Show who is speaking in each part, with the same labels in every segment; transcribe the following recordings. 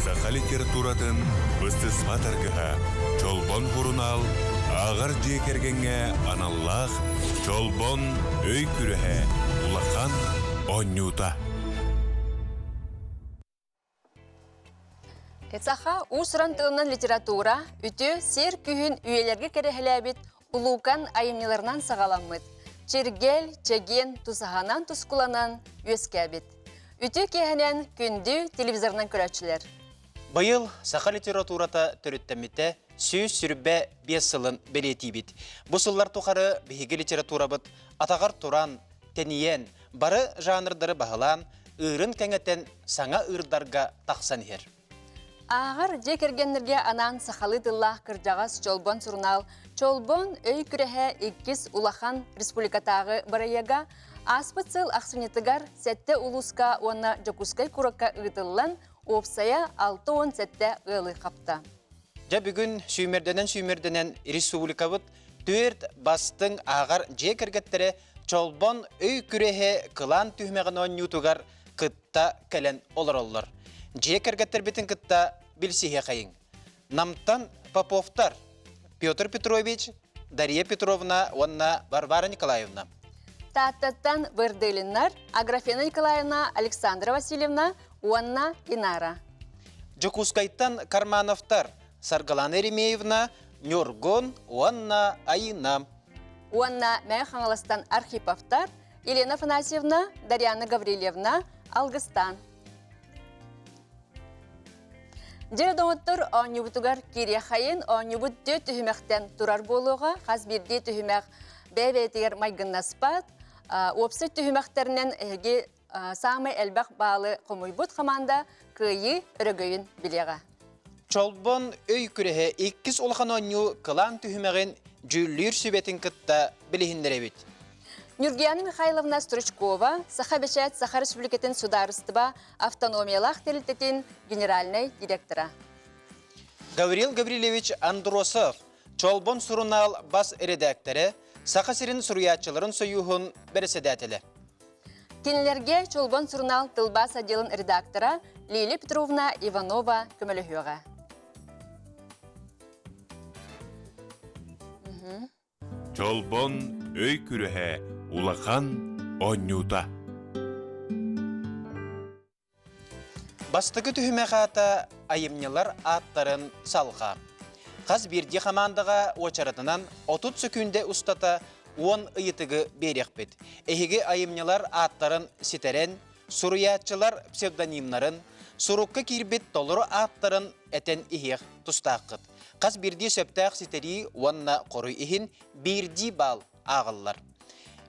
Speaker 1: Саха литературатын быстыспат аргыһа Чолбон сурунаал ааҕар дьиэ кэргэҥҥэ аналлаах Чолбон өй күрэһэ улахан оонньуута.
Speaker 2: Саха уус-уран тылынан литература үтүө сиэр күһүн үйэлэргэ кэрэһэлээбит улуукан айымньыларынан саҕаламмыт, чиргэл, чэгиэн тусаһанан тускуланан үөскээбит. Үтүө киэһэнэн күндү телевизорынан көрөөччүлэр!
Speaker 3: Быйыл саха литературата төрүттэммитэ 125 сылын бэлиэтиибит. Бу сыллар тухары биһиги литературабыт атаҕар туран, тэнийэн, бары жанрдары баһылаан, ыырын кэҥэтэн саҥа ыырдарга тахсан иһэр.
Speaker 2: Ааҕар дьиэ кэргэннэргэ анаан сахалыы тыллаах кырдьаҕас Чолбон сурунаал Чолбон өй күрэһэ иккис улахан республикатааҕы бырайыага ааспыт сыл ахсынньытыгар сэттэ улууска уонна Дьокуускай куоракка ыытыллан, уопсайа 67 ыалы хапта.
Speaker 3: Дьэ бүгүн сүүмэрдэнэн-сүүмэрдэнэн республикабыт түөрт бастыҥ ааҕар дьиэ кэргэттэрэ Чолбон өй күрэһэ кылаан түһүмэҕин оонньуутугар кытта кэлэн олороллор. Дьиэ кэргэттэрбитин кытта билсиһиэхэйиҥ. Намтан Поповтар Петр Петрович, Дария Петровна уонна Варвара Николаевна.
Speaker 2: Тааттаттан Вырдылиннар, Аграфена Николаевна, Александра Васильевна уонна Инара.
Speaker 3: Дьокуускайтан Кармановтар, Саргылана Еремеевна, Ньургун уонна Айына.
Speaker 2: Уонна Мэҥэ Хаҥаластан Архиповтар, Елена Афанасьевна, Дарьяна Гаврильевна, Алгыстаан. Дьэ, доҕоттор, оонньуубутугар киириэххэйин, оонньуубут түөрт түһүмэхтэн турар буолуоҕа. Хас биирдии түһүмэх бэйэ-бэйэтигэр майгыннаспат. Уопсай түһүмэхтэринэн эһиги саамай элбэх баалы хомуйбут хамаанда кыайыы өрөгөйүн билиэҕэ.
Speaker 3: Чолбон өй күрэһэ иккис улахан оонньуу кылаан түһүмэҕин дьүүллүүр сүбэтин кытта билиһиннэрэбит.
Speaker 2: Нюргияна Михайловна Стручкова, Саха Бэчээт Саха Республикатын судаарыстыба автономиялаах тэрилтэтин генеральнай директора.
Speaker 3: Гаврил Гаврильевич Андросов, Чолбон сурунаал бас эрэдээктэрэ, Саха сирин суруйааччыларын сойууһун бэрэссэдээтэлэ.
Speaker 2: Кинилэргэ Чолбон сурунаал тылбаас отделын редактора Лилия Петровна Иванова көмөлөһүөҕэ.
Speaker 1: Чолбон өй күрэһэ улахан оонньуута.
Speaker 3: Бастакы түһүмэх аата айымньылар ааттарын салҕа. Хас биирдии хамаандаҕа уочаратынан 30 сөкүүндэ устата 10 ыйытыгы биэриэхпит. Эһиги айымньылар ааттарын ситэрэн, суруйааччылар псевдонимнарын, сурукка киирбит толору ааттарын этэн иһиэх тустааххыт. Хас биирдии сөптөөх ситэрии уонна хоруй иһин биирдии баал ааҕыллар.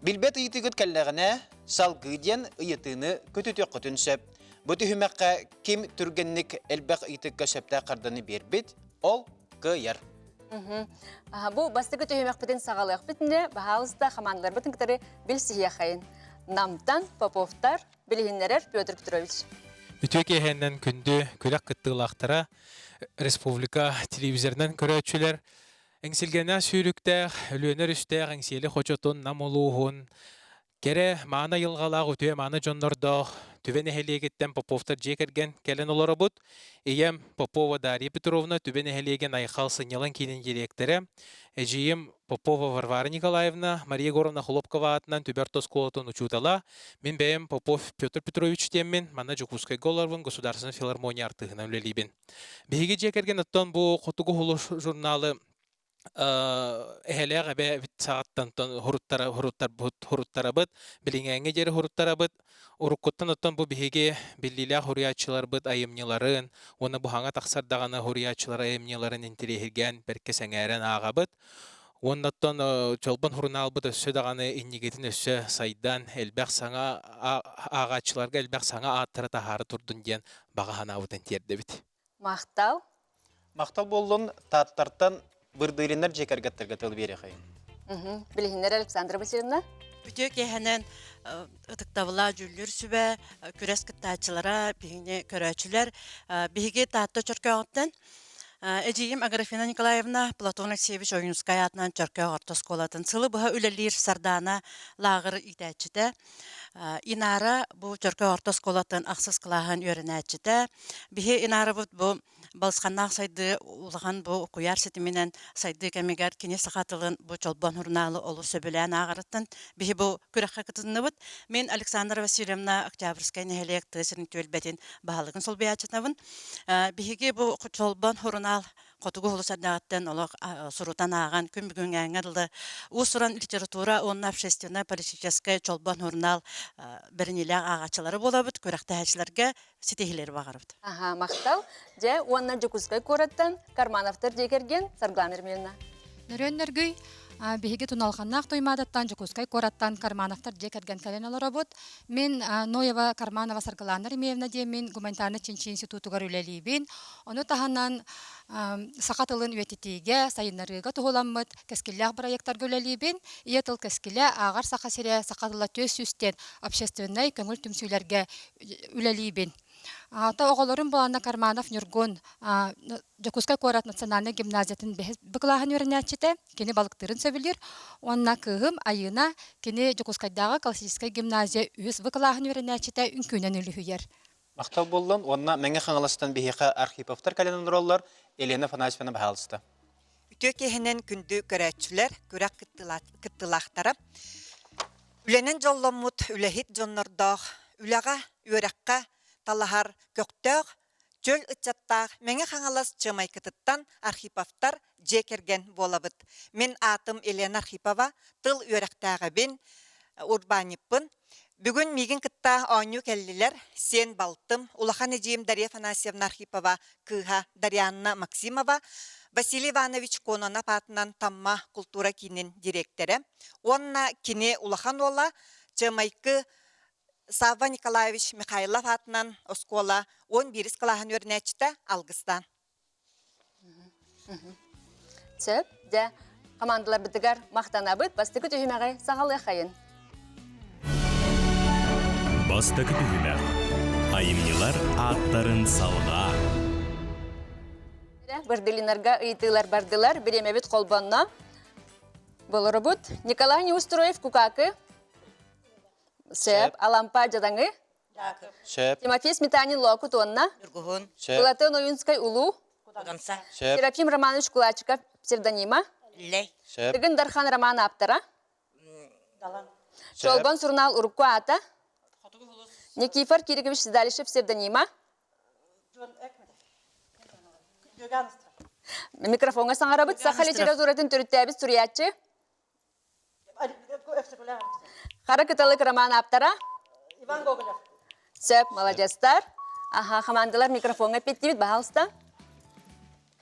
Speaker 3: Билбэт ыйытыыгыт кэллэҕинэ, салгыы диэн ыйытыыны көтүтүөххүтүн сөп. Бу түһүмэххэ ким түргэнник элбэх ыйытыкка сөптөөх харданы биэрбит, ол кыайар.
Speaker 2: Бу бастакы түһүмэхпитин саҕалыахпыт иннинэ, баһаалыста хамаандаларбытын кытары билсиһиэхэйин. Намтан Поповтар билиһиннэрэр Петр Петрович.
Speaker 4: Үтүө киэһэннэн күндү күрэх кыттыылаахтара, республика телевизорынан көрөөччүлэр, Эҥсилгэнэ сүүрүктээх, Өлүөнэ өрүстээх Эҥсиэли хочотун Нам улууһун кэрэ мааны айылҕалаах үтүө мааны дьоннордоох Түбэ нэһилиэгиттэн Поповтар дьиэ кэргэн кэлэн олоробут. Ийэм Попова Дарья Петровна Түбэ нэһилиэгин Айхал сынньалаҥ киинин дириэктэрэ, эдьиийим Попова Варвара Николаевна, Мария Егоровна Хлопкова аатынан Түбэ орто оскуолатын учуутала, мин бэйэм Попов Петр Петрович диэммин, манна Дьокуускайга олоробун, Государственнай филармония артыыһынан үлэлиибин. Биһиги дьиэ кэргэн оттон бу Хотугу Сулус журналы эһэлээх эбээбит саҕаттан хуруттара хуруттарбыт хуруттарабыт билиҥээҥҥэ диэри хуруттарабыт уруккуттан оттон бу биһиги биллиилээх хуруйааччыларбыт айымньыларын уонна бу хаҥа тахсар даҕаны хуруйааччылар айымньыларын интириэһиргээн бэркэ сэҥээрэн ааҕабыт уонна оттон Чолбон сурунаалбыт өссө даҕаны иннигитин өссө сайдан элбэх саҥа ааҕааччыларга элбэх саҥа ааттары таһаара турдун диэн баҕа санаабытын тиэрдэбит.
Speaker 2: Махтал.
Speaker 3: Махтал буоллун Тааттартан Бырдыриннар дьиэ кэргэттэргэ тыл биэриэхэйин.
Speaker 2: Билиһиннэр Александра Васильевна.
Speaker 5: Үтүө киэһэнэн ытыктабыла дьүүллүүр сүбэ күрэс кыттааччылара, биһигини көрөөччүлэр. Биһиги Таатта Чөркөөҕүттэн эдьиийим Аграфена Николаевна Платон Алексеевич Ойуунускай аатынан Чөркөөх орто оскуолатын сылы быһа үлэлиир Сардаана лааҕыр иитээччитэ. Инара бу Чөркө орто оскуолатын ахсыс кылааһын үөрэнээччитэ. Биһи Инарабыт бу балысханнаах сайдыы улахан бу куйаар ситиминэн сайдыы кэмигэр кини саха тылын бу Чолбон сурунаалы олус сөбүлээн ааҕарыттан биһи бу күрэххэ кытынныбыт. Мин Александра Васильевна Октябрьскай нэһилиэк тыа сирин түөлбэтин баһылыгын солбуйааччытабын. Биһиги бу Чолбон сурунаал хотугу улус эрдэҕиттэн олох сурутан ааҕан күн бүгүҥҥээҥҥэ дылы уус-уран литература уонна общественно-политическай Чолбон сурунаал бэриниилээх ааҕааччылара буолабыт, күрэхтэһээччилэргэ ситиһиилэри баҕарабыт.
Speaker 2: Аха, махтал. Дьэ, уонна Дьокуускай куораттан Кармановтар дьиэ кэргэн Саргылана Ермиловна.
Speaker 6: Нөрүөн Нөргүй, биһиги Туналҕаннаах Туймаадаттан Дьокуускай куораттан Кармановтар дьиэ кэргэн кэлэн олоробут. Мин Ноева Карманова Саргылана Ремеевна диэммин гуманитарнай чинчийии институтугар үлэлиибин. Ону таһынан саха тылын үйэтитиигэ, сайыннарыыга туһуламмыт кэскиллээх бырайыактарга үлэлиибин. Ийэ тыл кэскилэ, ааҕар Саха сирэ, саха тыла 400 диэн общественнай көҥүл түмсүүлэргэ үлэлиибин. Аата оҕолорум буоланна Карманов Ньургун Дьокуускай куорат национальнай гимназиятын бэһис кылааһын үөрэнээччитэ, кини балыктыырын сөбүлүүр. Уонна кыыһым Айыына, кини Дьокуускайдааҕы классическай гимназия үһүс В кылааһын үөрэнээччитэ үҥкүүнэн үлүһүйэр.
Speaker 3: Махтал буоллун уонна Мэҥэ Хаҥаластан биһиэхэ Архиповтар кэлэн олороллор. Елена Афанасьевна, баһаалыста.
Speaker 7: Үтүө киэһэнэн күндү көрөөччүлэр, күрэх кыттыылаахтара. Үлэнэн дьолломмут үлэһит дьоннордоох, үлэҕэ, үөрэххэ талаһар көхтөөх, чөл ыччаттаах Мэҥэ Хаҥалас Чыамайкытыттан Архиповтар дьиэ кэргэн буолабыт. Мин аатым Елена Архипова, тыл үөрэхтээҕэбин, урбаанньыппын. Бүгүн миигин кытта оонньуу кэллилэр сиэн балтым, улахан эдьиийим Дария Афанасьевна Архипова кыыһа Дарианна Максимова, Василий Иванович Кононов аатынан Тамма култуура киинин дириэктэрэ уонна кини улахан уола Чыамайкы Савва Николаевич Михайлов аатынан оскуола 11 кылааһын үөрэнээччитэ Алгыстаан.
Speaker 2: Сөп, дьэ, хамаандаларбытыгар махтанабыт. Бастакы түһүмэҕи саҕалыаххайын.
Speaker 8: Бастакы түһүмэх. Айымньылар ааттарын салҕаа.
Speaker 2: Бырдылинарга ыйытыылар бардылар. Бириэмэбит холбонно. Болоробут. Николай Неустроев Кукакы. Сөп. Алампа Дьадаҥы.
Speaker 3: Сөп.
Speaker 2: Тимофей Сметанин Лоокут уонна
Speaker 9: Ньургуһун.
Speaker 3: Сөп.
Speaker 2: Платон Ойунскай Улуу.
Speaker 9: Кудамса.
Speaker 3: Сөп.
Speaker 2: Серафим Романович Кулачиков псевдонима.
Speaker 9: Иллэй.
Speaker 3: Сөп.
Speaker 2: Тыгын Дархан роман ааптара.
Speaker 9: Далан.
Speaker 3: Сөп.
Speaker 2: Чолбон сурунаал урукку аата. Никифор Кирикович Седалищев псевдонима. Микрофоҥҥа саҥарабыт. Саха литературатын төрүттээбит суруйааччы. Хара кыталык роман ааптара?
Speaker 5: Иван Гоголев.
Speaker 2: Сөп, молодецтар. Аха, командалар микрофоҥҥа эппиттибит, баһаалыста.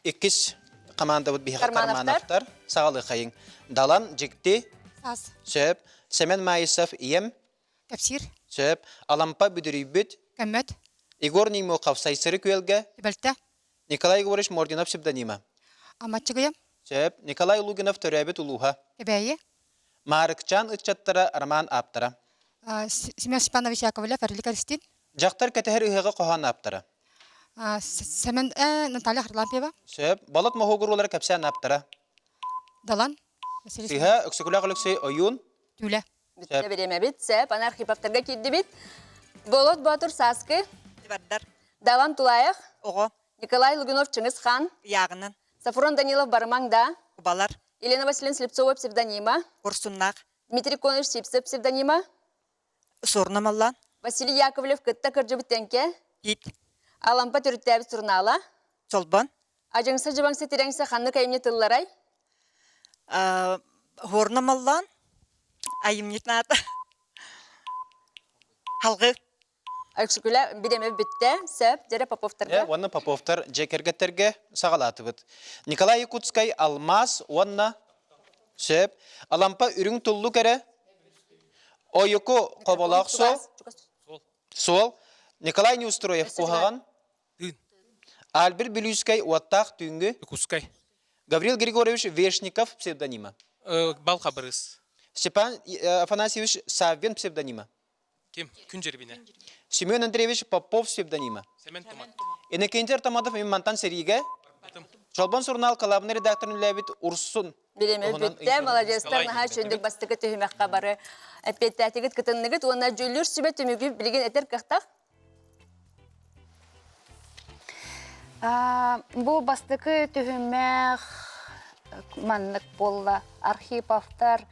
Speaker 3: Иккис командабыт биһиэхэ
Speaker 2: Кармановтар.
Speaker 3: Кармановтар. Саҕалыахайыҥ. Далан, Дьикти,
Speaker 6: Саас.
Speaker 3: Сөп, Сэмэн Маисов, Ийэм,
Speaker 6: Кэпсиир.
Speaker 3: Сөп, Алампа Бүдүрүйбүт,
Speaker 6: Көммөт.
Speaker 3: Егор Неймохов, Сайсары Күөлгэ,
Speaker 6: Түбэлтэ.
Speaker 3: Николай Егорович Мординов псевдонима.
Speaker 6: Аммаччыгыйа.
Speaker 3: Сөп. Николай Лугинов төрөөбүт улууһа.
Speaker 6: Кэбээйи.
Speaker 3: Маарыкчаан ыччаттара роман ааптара.
Speaker 6: Семен Степанович Яковлев, Эрилик Аристин.
Speaker 3: Дьахтар кэтэһэр ыһыаҕа хоһоон ааптара.
Speaker 6: Семен Наталья Харлампьева.
Speaker 3: Сөп. Болот моһуогуруулара кэпсээн ааптара.
Speaker 6: Далан.
Speaker 3: Сыһа Өксөкүлээх Өлөксөй Ойуун.
Speaker 6: Түүлэ.
Speaker 2: Бүттэ бириэмэбит, сөп, аны Архиповтарга киирдибит. Болот Боотур Сааскы.
Speaker 7: Бардар.
Speaker 2: Далан Тулаев.
Speaker 7: Оҕо.
Speaker 2: Николай Лугинов Чыҥыс Хаан.
Speaker 7: Ыйааҕынан.
Speaker 2: Сафрон Данилов Барымаҥ да.
Speaker 7: Кубалар.
Speaker 2: Елена Васильевна Слепцова псевдонима.
Speaker 7: Курсуннаах.
Speaker 2: Дмитрий Конович Сипсев псевдонима.
Speaker 7: Суорна Маллаан.
Speaker 2: Василий Яковлев кытта кырдьыбыт тэҥкэ.
Speaker 7: Тиит.
Speaker 2: Алампа төрүттээбит сурунаала.
Speaker 7: Чолбон.
Speaker 2: Адьыҥса дьыбаҥса тирэҥсэ ханнык айымньы тылларай?
Speaker 7: Хуорна Маллаан. Айымньытын аата. Халгы.
Speaker 2: Өксүкүлэ бириэмэ бүттэ. Сөп, дьэрэ Поповтарга.
Speaker 3: Уонна Поповтар дьиэ кэргэттэргэ саҕалаатыбыт. Николай Якутскай алмаас уонна сөп. Алампа үрүҥ туллук эрэ. Ойуку хоболоох суол. Суол. Николай Неустроев куһаҕан.
Speaker 4: Тыын.
Speaker 3: Альберт Бүлүүскэй уоттаах түүҥҥү.
Speaker 4: Якутскай.
Speaker 3: Гаврил Григорьевич Вешников псевдонима.
Speaker 4: Бал Хабырыс.
Speaker 3: Степан Афанасьевич Саввин псевдонима.
Speaker 4: Ким? Күн Дьэрбинэ.
Speaker 3: Семен Андреевич Попов псевдонима.
Speaker 4: Сэмэн Тумат.
Speaker 3: Иннокентий Артамадов мин мантан сэриигэ.
Speaker 4: Барбытым.
Speaker 3: Чолбон сурунаал кылаабынай редакторын үлээбит Урсун
Speaker 2: Бириэмэ бүттэ, маладьыастар наһаа үчүгдүк бастакы түһүмэххэ бары эппиэттээтигит, кытынныгыт уонна дьүүллүүр сүбэ түмүгү билигин этэр кыахтаах?
Speaker 10: Бу бастакы түһүмэх маннык буолла. Архиповтар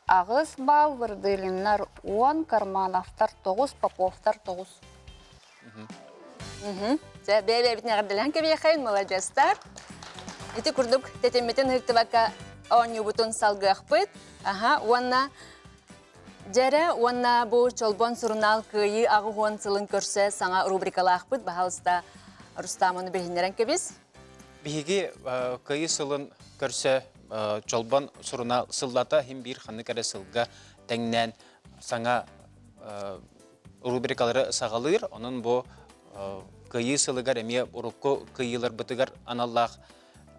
Speaker 10: 8 балл, Вырдылиннар 10, Кармановтар 9, Поповтар 9.
Speaker 2: Дьэ, бэйэ-бэйэбитин эҕэрдэлэһэн кэбиэхэйин, маладьыастар. Ити курдук тэтиммитин ыһыктыбакка оонньуубутун салгыахпыт. Аха, уонна Дьэрэ уонна бу Чолбон сурунаал Кыайыы 80 сылын көрсө саҥа рубрикалаахпыт. Баһаалыста Рустаманы билиһиннэрэн кэбис.
Speaker 3: Биһиги Кыайыы сылын көрсө Чолбон сурунаал сыллата иһин биир ханнык эрэ сылга тэҥнээн саҥа рубрикалары саҕалыыр. Онон бу Кыайыы сылыгар эмиэ урукку кыайыыларбытыгар аналлаах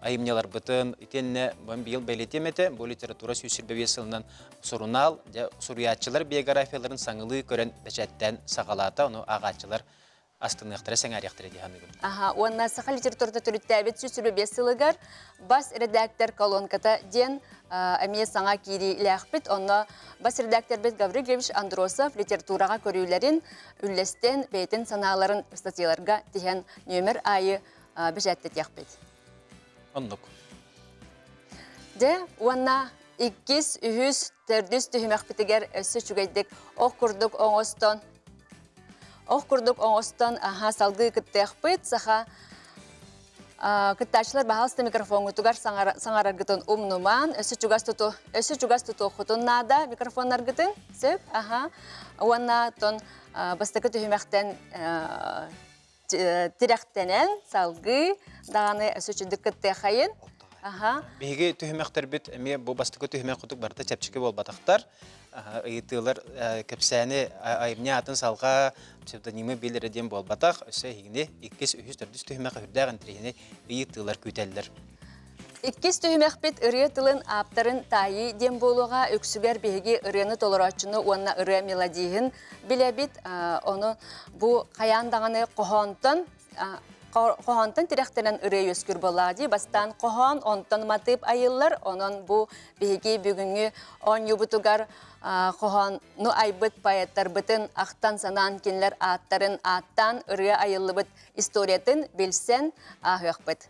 Speaker 3: айымньыларбытын итиэннэ быйыл бэлиэтиэм этэ, бу литература 125 сылынан сурунаал, дьэ, суруйааччылар биографияларын саҥалыы көрөн бэчээттээн саҕалаата, ону ааҕааччылар астыныахтара, сэҥээриэхтэрэ дии саныыбын.
Speaker 2: Аха, уонна саха литературата төрүттээбит 125 сылыгар бас редактор колонката диэн эмиэ саҥа киириилээхпит. Онно бас редакторбыт Гаврил Григорьевич Андросов литератураҕа көрүүлэрин үллэстэн, бэйэтин санааларын статьяларга тиһэн нүөмэр аайы бэчээттэтиэхпит.
Speaker 3: Оннук.
Speaker 2: Дьэ, уонна иккис, үһүс, төрдүс түһүмэхпитигэр өссө үчүгэйдик ох курдук оҥостон ох курдук оҥостон аха салгыы кыттыахпыт саха кыттааччылар баһаалыста микрофоҥҥутугар саҥараргытын умнумаан өссө чугас туту өссө чугас тутуоххутун наада микрофоннаргытын сөп аха уонна тон бастакы түһүмэхтэн тирэхтэнэн салгыы даҕаны өссө үчүгдүк кыттыахайын. Аха.
Speaker 3: Биһиги түһүмэхтэрбит эмиэ бу бастакы түһүмэх курдук барыта чэпчэки буолбатахтар. Ыйытыылар кэпсээни айымньы атын салҕа псевдонимы билэрэ диэн буолбатах. Өссө эһигини иккис, үһүс, төрдүс түһүмэх үрдээх интэриэһинэй ыйытыылар күүтэллэр.
Speaker 2: Иккис түһүмэхпит ырыа тылын ааптарын таайыы диэн буолуоҕа. Үксүгэр биһиги ырыаны толорооччуну уонна ырыа мелодиһын билэбит. Ону бу хайаан даҕаны хоһоонтон хоһоонтон тирэхтэнэн ырыа үөскүүр буоллаҕа дии. Бастаан хоһоон, онтон матыып айыллар. Онон бу биһиги бүгүҥҥү оонньуубутугар хоһоону айбыт поэттарбытын ахтан-санаан кинилэр ааттарын ааттаан ырыа айыллыбыт историятын билсэн ааһыахпыт.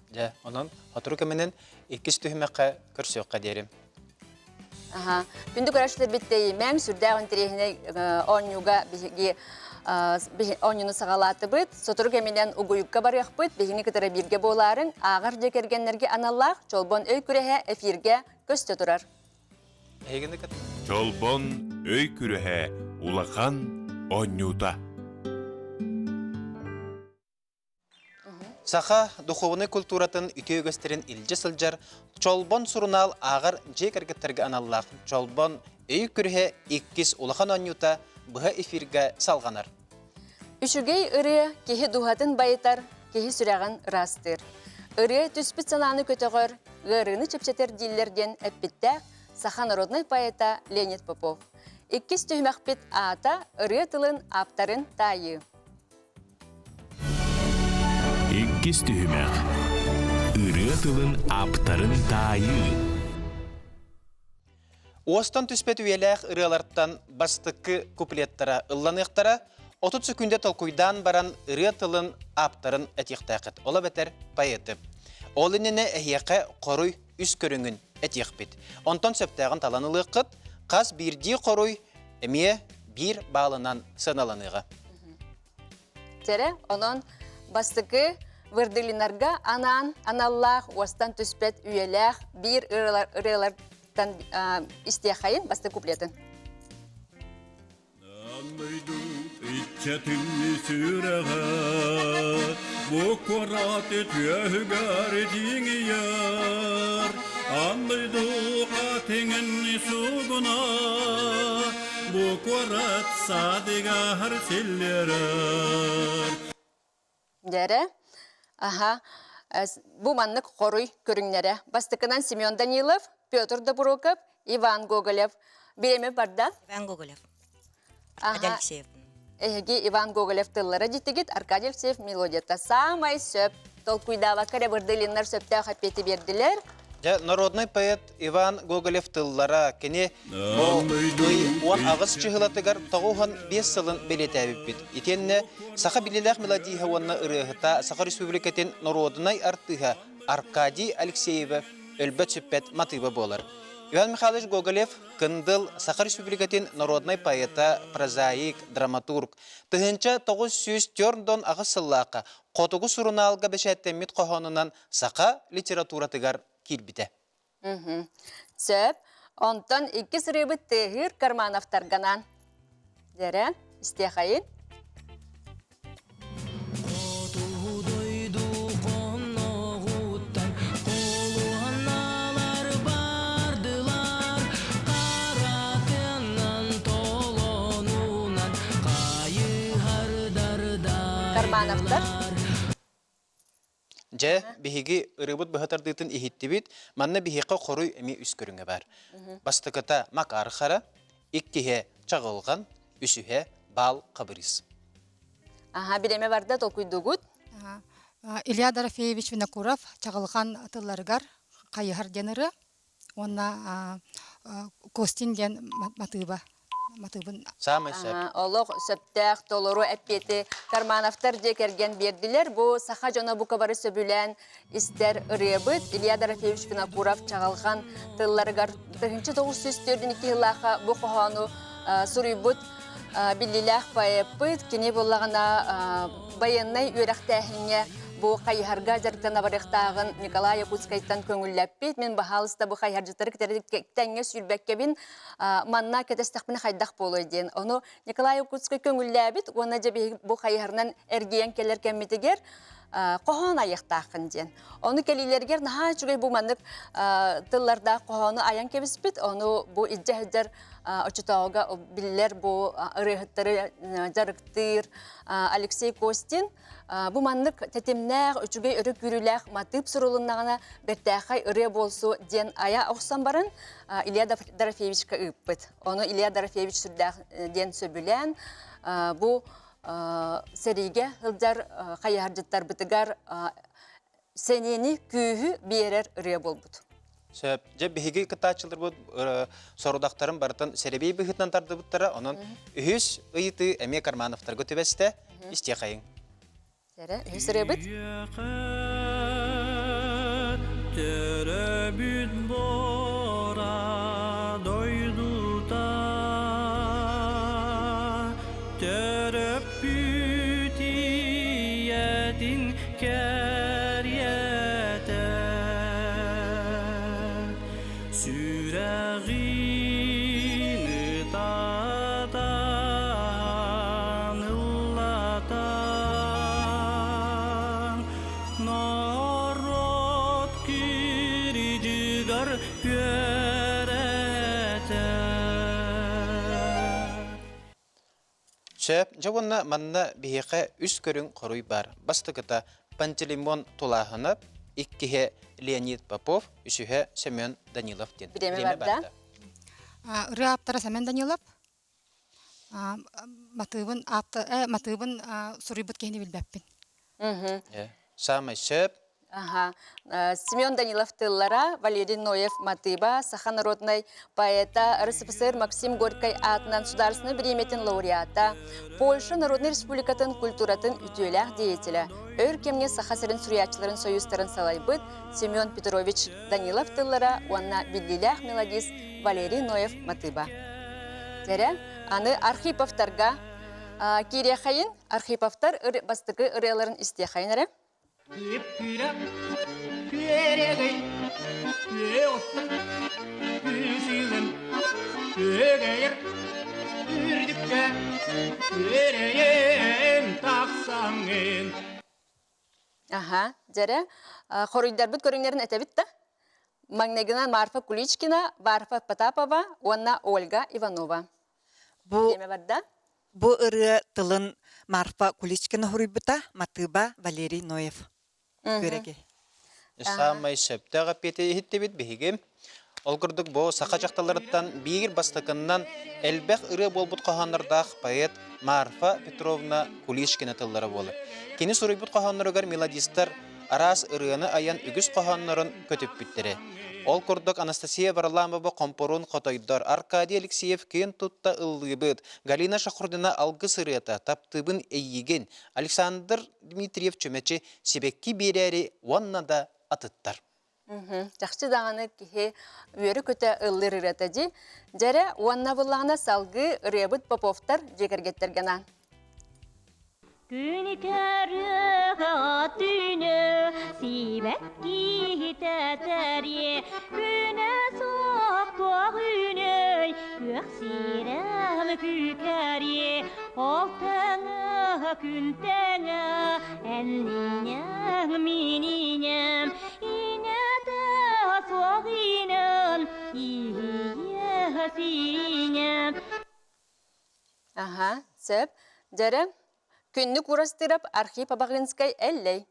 Speaker 3: Дьэ, онон сотору кэминэн иккис түһүмэххэ көрсүөххэ диэри.
Speaker 2: Аха. Күндү көрөөччүлэрбит тэйимэҥ, сүрдээх интэриэһинэй оонньууга биһиги оонньууну саҕалаатыбыт. Сотору кэминэн угуйукка барыахпыт. Биһигини кытары бииргэ буолаарыҥ. Ааҕар дьиэ кэргэннэргэ аналлаах Чолбон өй күрэһэ эфиргэ көстө турар.
Speaker 3: Эһигини кытта.
Speaker 1: Чолбон өй күрэһэ улахан оонньуута.
Speaker 3: Саха духуобунай культуратын үтүө үгэстэрин илдьэ сылдьар Чолбон сурунаал ааҕар дьиэ кэргэттэргэ аналлаах Чолбон өй күрүһэ иккис улахан оонньуута быһа эфиргэ салҕанар.
Speaker 2: Үчүгэй ырыа киһи дууһатын байытар, киһи сүрэҕин ыраастыыр. Ырыа түспүт санааны көтөҕөр, ыарыыны чэпчэтэр дииллэр диэн эппиттээх саха народнай поэта Леонид Попов. Иккис түһүмэхпит аата ырыа тылын ааптарын таайыы.
Speaker 8: Иккис түһүмэх. Ырыа тылын ааптарын таайыы.
Speaker 3: Уостан түспэт үйэлээх ырыалартан бастакы куплеттара ылланыахтара, 30 сөкүүндэ толкуйдаан баран ырыа тылын ааптарын этиэхтээххит, ол эбэтэр поэты. Ол иннинэ эһиэхэ хоруй үс көрүҥүн этиэхпит. Онтон сөптөөҕүн талан ылыаххыт, хас биирдии хоруй эмиэ биир баалынан сыаналаныаҕа.
Speaker 2: Тэрэ, онон бастакы Вырдылинарга анаан аналлаах уостан түспэт үйэлээх биир ырыалартан истиэхэйин бастакы куплетын.
Speaker 11: Дойду иччэтин сүрэҕэ бу куорат түөһүгэр дьиҥийэр Аан дойду хатыҥын сугуна бу куорат саадыгар силлэрэр
Speaker 2: Дьэрэ, аха, бу маннык хоруй көрүҥнэрэ. Бастакынан Семен Данилов, Петр Добруков, Иван Гоголев. Бириэмэ барда.
Speaker 9: Иван Гоголев. Аркадий Алексеев.
Speaker 2: Эһиги Иван Гоголев тыллара дитигит, Аркадий Алексеев мелодията самай сөп. Толкуйдаабакка эрэ Бырдылиннар сөптөөх эппиэти биэрдилэр.
Speaker 3: Дьэ, народнай поэт Иван Гоголев тыллара кини бу ый 18 чыһылатыгар 95 сылын бэлиэтээбиппит. Итиэннэ саха биллилээх мелодиһа уонна ырыаһыта Саха Республикатын норуодунай артыыһа Аркадий Алексеева өлбөт-сүппэт матыыба буолар. Иван Михайлович Гоголев Кындыл Саха Республикатын народнай поэта, прозаик, драматург. 1948 сыллаахха Хотугу сурунаалга бэчээттэммит хоһоонунан саха литературатыгар киирбитэ.
Speaker 2: Сөп. Онтон иккис ырыабыт тыаһыыр Кармановтарганан. Дьэрэ, истиэхэйин. Кармановтар.
Speaker 3: Дьэ, биһиги ырыабыт быһа тардыытын иһиттибит. Манна биһиэхэ хоруй эмиэ үс көрүҥэ баар. Бастакыта Макар Хара, иккиһэ Чаҕылҕан, үсүһэ Баал Хабырыыс.
Speaker 2: Аха, бириэмэ барда толкуйдугут.
Speaker 6: Илья Дорофеевич Винокуров Чаҕылҕан тылларыгар хайыһар диэн ырыа. Уонна Костин диэн матыыба матыыбын
Speaker 3: Саамай сөп.
Speaker 2: Олох сөптөөх толору эппиэти Кармановтар дьиэ кэргэн биэрдилэр. Бу саха дьоно бука бары сөбүлээн истэр ырыабыт. Илья Дорофеевич Винокуров чаҕылҕан тылларыгар 1942 сыллаахха бу хоһоону суруйбут биллиилээх поэппыт. Кини буоллаҕына байыаннай үөрэхтээһиҥҥэ бу хайыһарга дьарыктана барыахтааҕын Николай Якутскайтан көҥүллэппит. Мин баһаалыста бу хайыһардьыттары кытары тэҥҥэ сүүрбэккэбин манна кэтэстэхпинэ хайдах буолуой диэн. Ону Николай Якутскай көҥүллээбит уонна дьэ биһиги бу хайыһарынан эргийэн кэлэр кэммитигэр хоһоон айыахтааххын диэн. Ону кэлиилэригэр наһаа үчүгэй бу маннык тыллардаах хоһоону айан кэбиспит. Ону бу илдьэ сылдьар оччотооҕуга биллэр бу ырыаһыттары дьарыктыыр Алексей Костин бу маннык тэтимнээх, үчүгэй өрө күүрүүлээх матыып сурулуннаҕына бэртээхэй ырыа буолсу диэн айа охсон баран Илья Дорофеевичка ыыппыт. Ону Илья Дорофеевич сүрдээх диэн сөбүлээн бу сэриигэ сылдьар хайыһардьыттарбытыгар сэниэни, күүһү биэрэр ырыа буолбут.
Speaker 3: Сөп. Дьэ, биһиги кыттааччыларбыт сорудахтарын барытын сэрэбиэй быһыытынан тардыбыттара. Онон үһүс ыйытыы эмиэ Кармановтарга түбэстэ. Истиэхэйиҥ.
Speaker 2: Эрэ, үһүс ырыабыт.
Speaker 11: Төрөбүт бора дойдута төрөппүт ийэтин кэриэтэ сүрэҕин ытатан ыллатан норуот кирдьигэр үөрэтэ.
Speaker 3: Сөп. Дьэ уонна манна биһиэхэ үс көрүҥ хоруй баар. Бастакыта Пантелеймон Тулааһынап, иккиһэ Леонид Попов, үсүһэ Семен Данилов диэн.
Speaker 2: Бириэмэ барда.
Speaker 6: Ырыа ааптара Семен Данилов. Матыыбын матыыбын суруйбут киһини билбэппин.
Speaker 3: Саамай сөп.
Speaker 2: Аха. Семен Данилов тыллара, Валерий Ноев матыыба, саха народнай поэта, РСФСР Максим Горькай аатынан судаарыстыбаннай бириэмийэтин лауреата, Польша Народнай Республикатын культуратын үтүөлээх деятелэ, өр кэмҥэ Саха сирин суруйааччыларын союзтарын салайбыт Семен Петрович Данилов тыллара уонна биллиилээх мелодист Валерий Ноев матыыба. Дьэрэ, аны Архиповтарга киириэхэйин, Архиповтар бастакы ырыаларын истиэхэйин эрэ.
Speaker 11: Күп-күрэх, күөрэгэй, күө оттон, күсүлэм, күөгэйэр, үрдүккэ, күөрэйэн тахсаҥҥын.
Speaker 2: Аха, дьэрэ, хоруйдарбыт көрүҥнэрин этэбит да? Маҥнайгынан Марфа Куличкина, Марфа Потапова уонна Ольга Иванова.
Speaker 7: Бу
Speaker 2: Бириэмэ барда.
Speaker 7: Бу ырыа тылын Марфа Куличкина суруйбута, матыыба Валерий Ноев. Күөрэги.
Speaker 3: Саамай сөптөөх эппиэти иһиттибит биһиги. Ол курдук бу саха дьахталларыттан биир бастакыннан элбэх ырыа буолбут хоһооннордоох поэт Марфа Петровна Куличкина тыллара буолар. Кини суруйбут хоһоонноругар мелодистар араас ырыаны айан үгүс хоһооннорун көтүппүттэрэ. Ол курдук Анастасия Варламова Хомпоруун хотойдор, Аркадий Алексеев Киэн тутта ыллыыбыт, Галина Шахурдина Алгыс ырыата, Таптыыбын эйиигин, Александр Дмитриев Чүмэчи Сибэкки биэрээри уонна да атыттар.
Speaker 2: Чахчы даҕаны киһи үөрэ-көтө ыллыыр ырыата дии. Дьэрэ уонна буллаҕына салгыы ырыабыт Поповтар дьиэ кэргэттэргэ анаан.
Speaker 12: Күн көрүөҕэ түүнү сиибэт киһитэ тэриэ күнэ суох туох үүнүй күөх сирэм күүкэриэ ол тэҥэ күн тэҥэ Эннинэҥ мининэм инэтэ суох инэн иһийэ сиинэм
Speaker 2: Аха, сөп. Дьэрэ, күннүк урастырап Архип Абаҕыынскай Эллэй.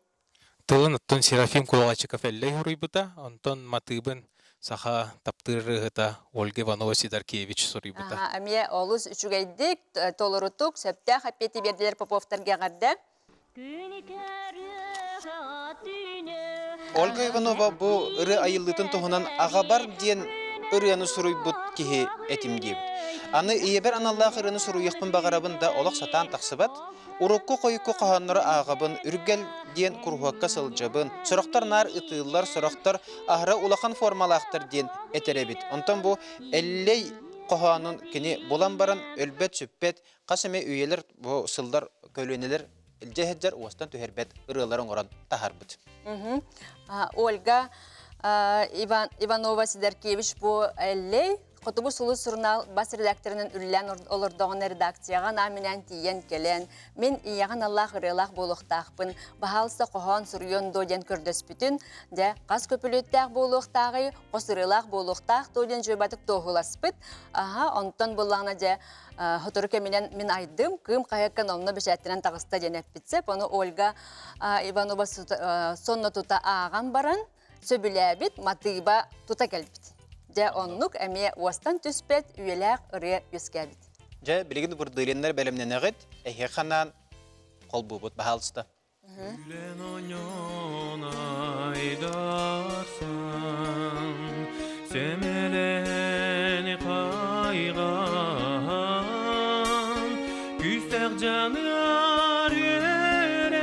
Speaker 4: Тылын оттон Серафим Кулачиков Эллэй хоруйбута, онтон матыыбын саха таптыыр ырыаһыта Ольга Иванова Сидоркевич суруйбута.
Speaker 2: Эмиэ олус үчүгэйдик, толорутук, сөптөөх эппиэти биэрдилэр Поповтарга эҕэрдэ.
Speaker 3: Ольга Иванова бу ырыа айыллыытын туһунан аҕабар диэн ырыаны суруйбут киһи этим диэбит. Аны ийэбэр аналлаах ырыаны суруйуохпун баҕарабын да олох сатаан тахсыбат. Урукку-хойукку хоһооннору ааҕабын, Үргэл диэн куруһуокка сылдьабын. Сорохтор наар ытыыллар, сорохтор аһара улахан формалаахтар диэн этэр эбит. Онтон бу Эллэй хоһоонун кини булан баран өлбөт-сүппэт хас эмэ үйэлэр бу сыллар көлүөнэлэр илдьэ сылдьар уостан түһэрбэт ырыалары оҥорон таһаарбыт.
Speaker 2: Ольга Иван Иванова Сидоркевич бу Эллэй Хотугу сулус сурунаал бас редакторынан үлэлээн олордоҕуна редакцияҕа анаан-минээн тиийэн кэлэн, мин ийэҕин аллаах ырыалаах буолуохтаахпын, баһаалыста хоһоон суруйуон дуо диэн көрдөспүтүн, дьэ, хас көпүлүөттээх буолуохтааҕый, хос ырыалаах буолуохтаах дуо диэн дьуйбатык туоһуласпыт. Аһа, онтон буллаҕына дьэ, сотору кэминэн мин айдым, Кыым хаһыакка номно бэчээттэнэн таҕыста диэн эппит сөп. Ону Ольга Иванова сонно тута ааҕан баран, сөбүлээбит матыыба тута кэлбит. Дьэ, оннук эмиэ уостан түспэт үйэлээх ырыа үөскээбит.
Speaker 3: Дьэ, билигин Вырдылиннар бэлэмнэнэҕит, эһиэхэ ханаан холбуубут, баһаалыста.
Speaker 1: Үлэн оньон айдарсан, сэмэлээн хайҕаан, күүстээх дьаныар үөрэхтиин,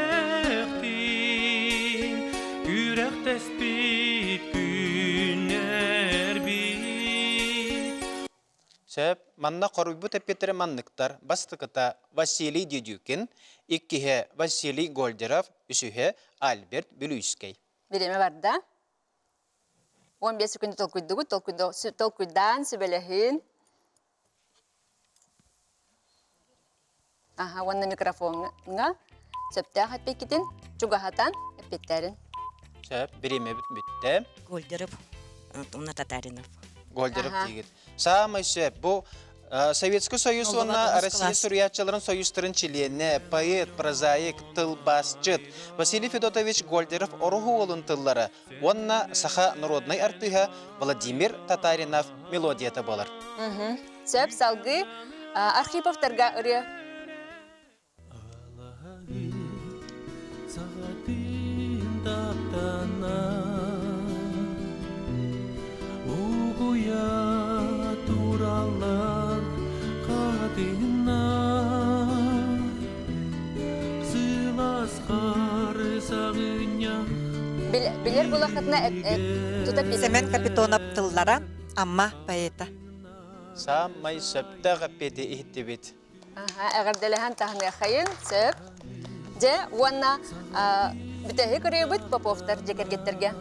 Speaker 1: күрэхтэспит күннэрбит.
Speaker 3: Сөп. Манна хоруйбут эппиэттэрэ манныктар. Бастакыта Василий Дедюкин, иккиһэ Василий Гольдеров, үсүһэ Альберт Бүлүүскэй.
Speaker 2: Бириэмэ барда. 15 секунда толкуйдугут, толкуйдаан, сүбэлэһин. Аха, уонна микрофоҥҥа сөптөөх эппиккитин чугаһатан эппиэттээрин.
Speaker 3: Сөп, бириэмэбит бүттэ.
Speaker 9: Гольдеров, уонна Татаринов.
Speaker 3: Гольдеров диигит. Саамай сөп. Бу Советский Союз уонна Россия суруйааччыларын союзтарын чилиэнэ, поэт, прозаик, тылбаасчыт Василий Федотович Гольдеров Ороһу уолун тыллара уонна саха народнай артыыһа Владимир Татаринов мелодията буолар.
Speaker 2: Сөп, салгыы Архиповтарга ырыа.
Speaker 1: Саҕатын таптана Угуйа тураллар хатынна Сылаас хары саҕынньах
Speaker 2: Билэр булахытына тута
Speaker 7: Семен Капитонов тыллара Амма поэта.
Speaker 3: Саамай сөптөөх эппиэти иһиттибит.
Speaker 2: Эҕэрдэлэһэн таһыныаххайын, сөп. Дьэ, уонна бүтэһик ырыабыт Поповтар дьиэ кэргэттэргэ.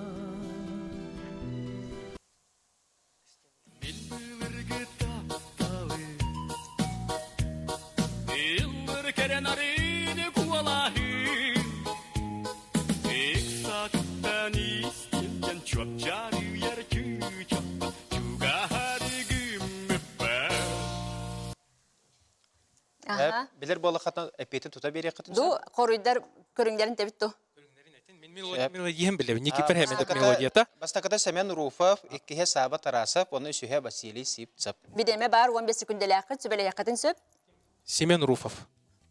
Speaker 1: Ыллыр кэрэн арыыны куолаһын Ыксаттан истинтэн чуопчаарыйар чыычаппа
Speaker 3: Билэр буоллаххытына эппиэтин тута биэриэххитин
Speaker 2: Ду хоруйдар көрүҥнэрин тэбит ту.
Speaker 4: Мелодиям билэбин. Никифор Хэмедов мелодията.
Speaker 3: Бастакыта Семен Руфов, иккиһэ Саба Тарасов, уонна үсүһэ Василий Сивцев.
Speaker 2: Бидеме бар 15 секундэлээххит сүбэлэһиэххитин сөп.
Speaker 4: Семен Руфов.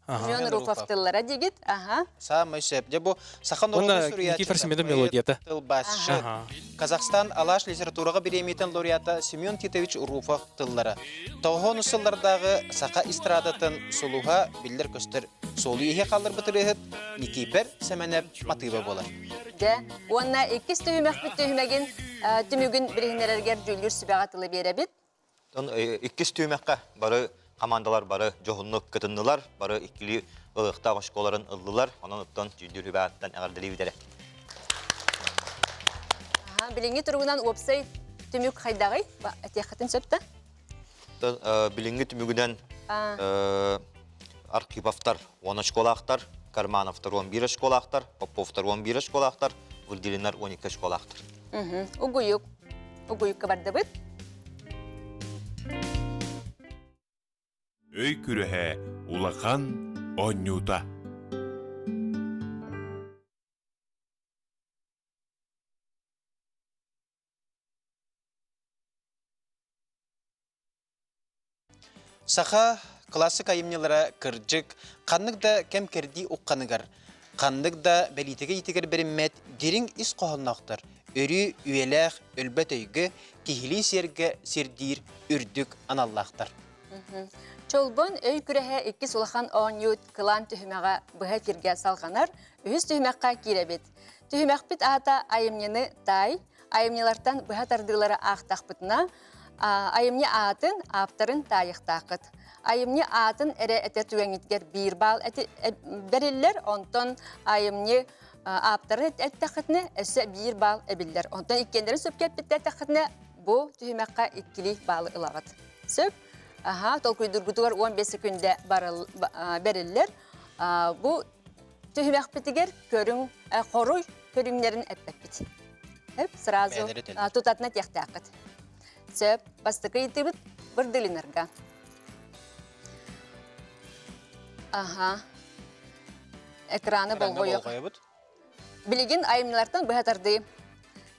Speaker 2: Семен Руфов тыллара дигит. Аха.
Speaker 3: Саамай сөп. Дьэ бу саха норуотун
Speaker 4: суруйааччыта мелодията.
Speaker 3: Тылбаасчыт. Казахстан Алаш литератураҕа бириэмийэтин лауреата Семен Титович Руфов тыллара. Тоҕоһон сыллардааҕы саха эстрадатын сулуһа биллэр-көстөр суолу иһэ хаалларбыт ырыаһыт Никипер Сэмэнэп матыыба буолар.
Speaker 2: Дьэ, уонна иккис түһүмэхпит түһүмэгин түмүгүн билиһиннэрэргэр дьүүллүүр сүбэҕэ тылы биэрэбит.
Speaker 13: Иккис түһүмэххэ бары командалар бары дьоһуннук кытыннылар, бары иккилии ылыахтаах оскуолаларын ыллылар. Онон оттон дьүүллүүр сүбэ ааттан эҕэрдэлиибит эрэ.
Speaker 2: Билиҥҥи туругунан уопсай түмүк хайдаҕый? Этиэххитин сөп да?
Speaker 13: Билиҥҥи түмүгүнэн Архиповтар 10 очколаахтар, Кармановтар 11 очколаахтар, Поповтар 11 очколаахтар, Вырдилиннар 12 очколаахтар.
Speaker 2: Угуйук. Угуйукка бардыбыт.
Speaker 8: Өй күрэһэ улахан оонньуута.
Speaker 3: Саха классик айымньылара кырдьык, ханнык да кэм-кэрдии ухханыгар, ханнык да бэлиитикэ иитигэр бэриммэт дириҥ ис хоһоонноохтор, өрүү үйэлээх өлбөт өйгө, киһилии сиэргэ сирдиир үрдүк аналлаахтар.
Speaker 2: Чолбон өй күрэһэ иккис улахан оонньуу кылаан түһүмэҕэ быһа эфиргэ салҕанар, үһүс түһүмэххэ киирэбит. Түһүмэхпит аата айымньыны таай, айымньылартан быһа тардыылары аахтахпытына, айымньы аатын, ааптарын таайыахтааххыт. Айымньы аатын эрэ этэр түгэҥҥитигэр биир баал бэриллэр, онтон айымньы ааптарын эттэххитинэ өссө биир баал эбиллэр. Онтон иккиэннэрин сөпкө эппиттэтэххитинэ бу түһүмэххэ иккилии баалы ылаҕыт. Сөп? Аха, толкуйдургутугар 15 секүндэ бэриллэр. Бу түһүмэхпитигэр көрүҥ, хоруй көрүҥнэрин эппэппит. Сөп, сразу тутатына тиэхтээххит. Сөп, бастакы ыйытыыбыт Бырдылинарга. Аха. Экраны болҕойуох. Билигин айымньылартан быһа тардыы.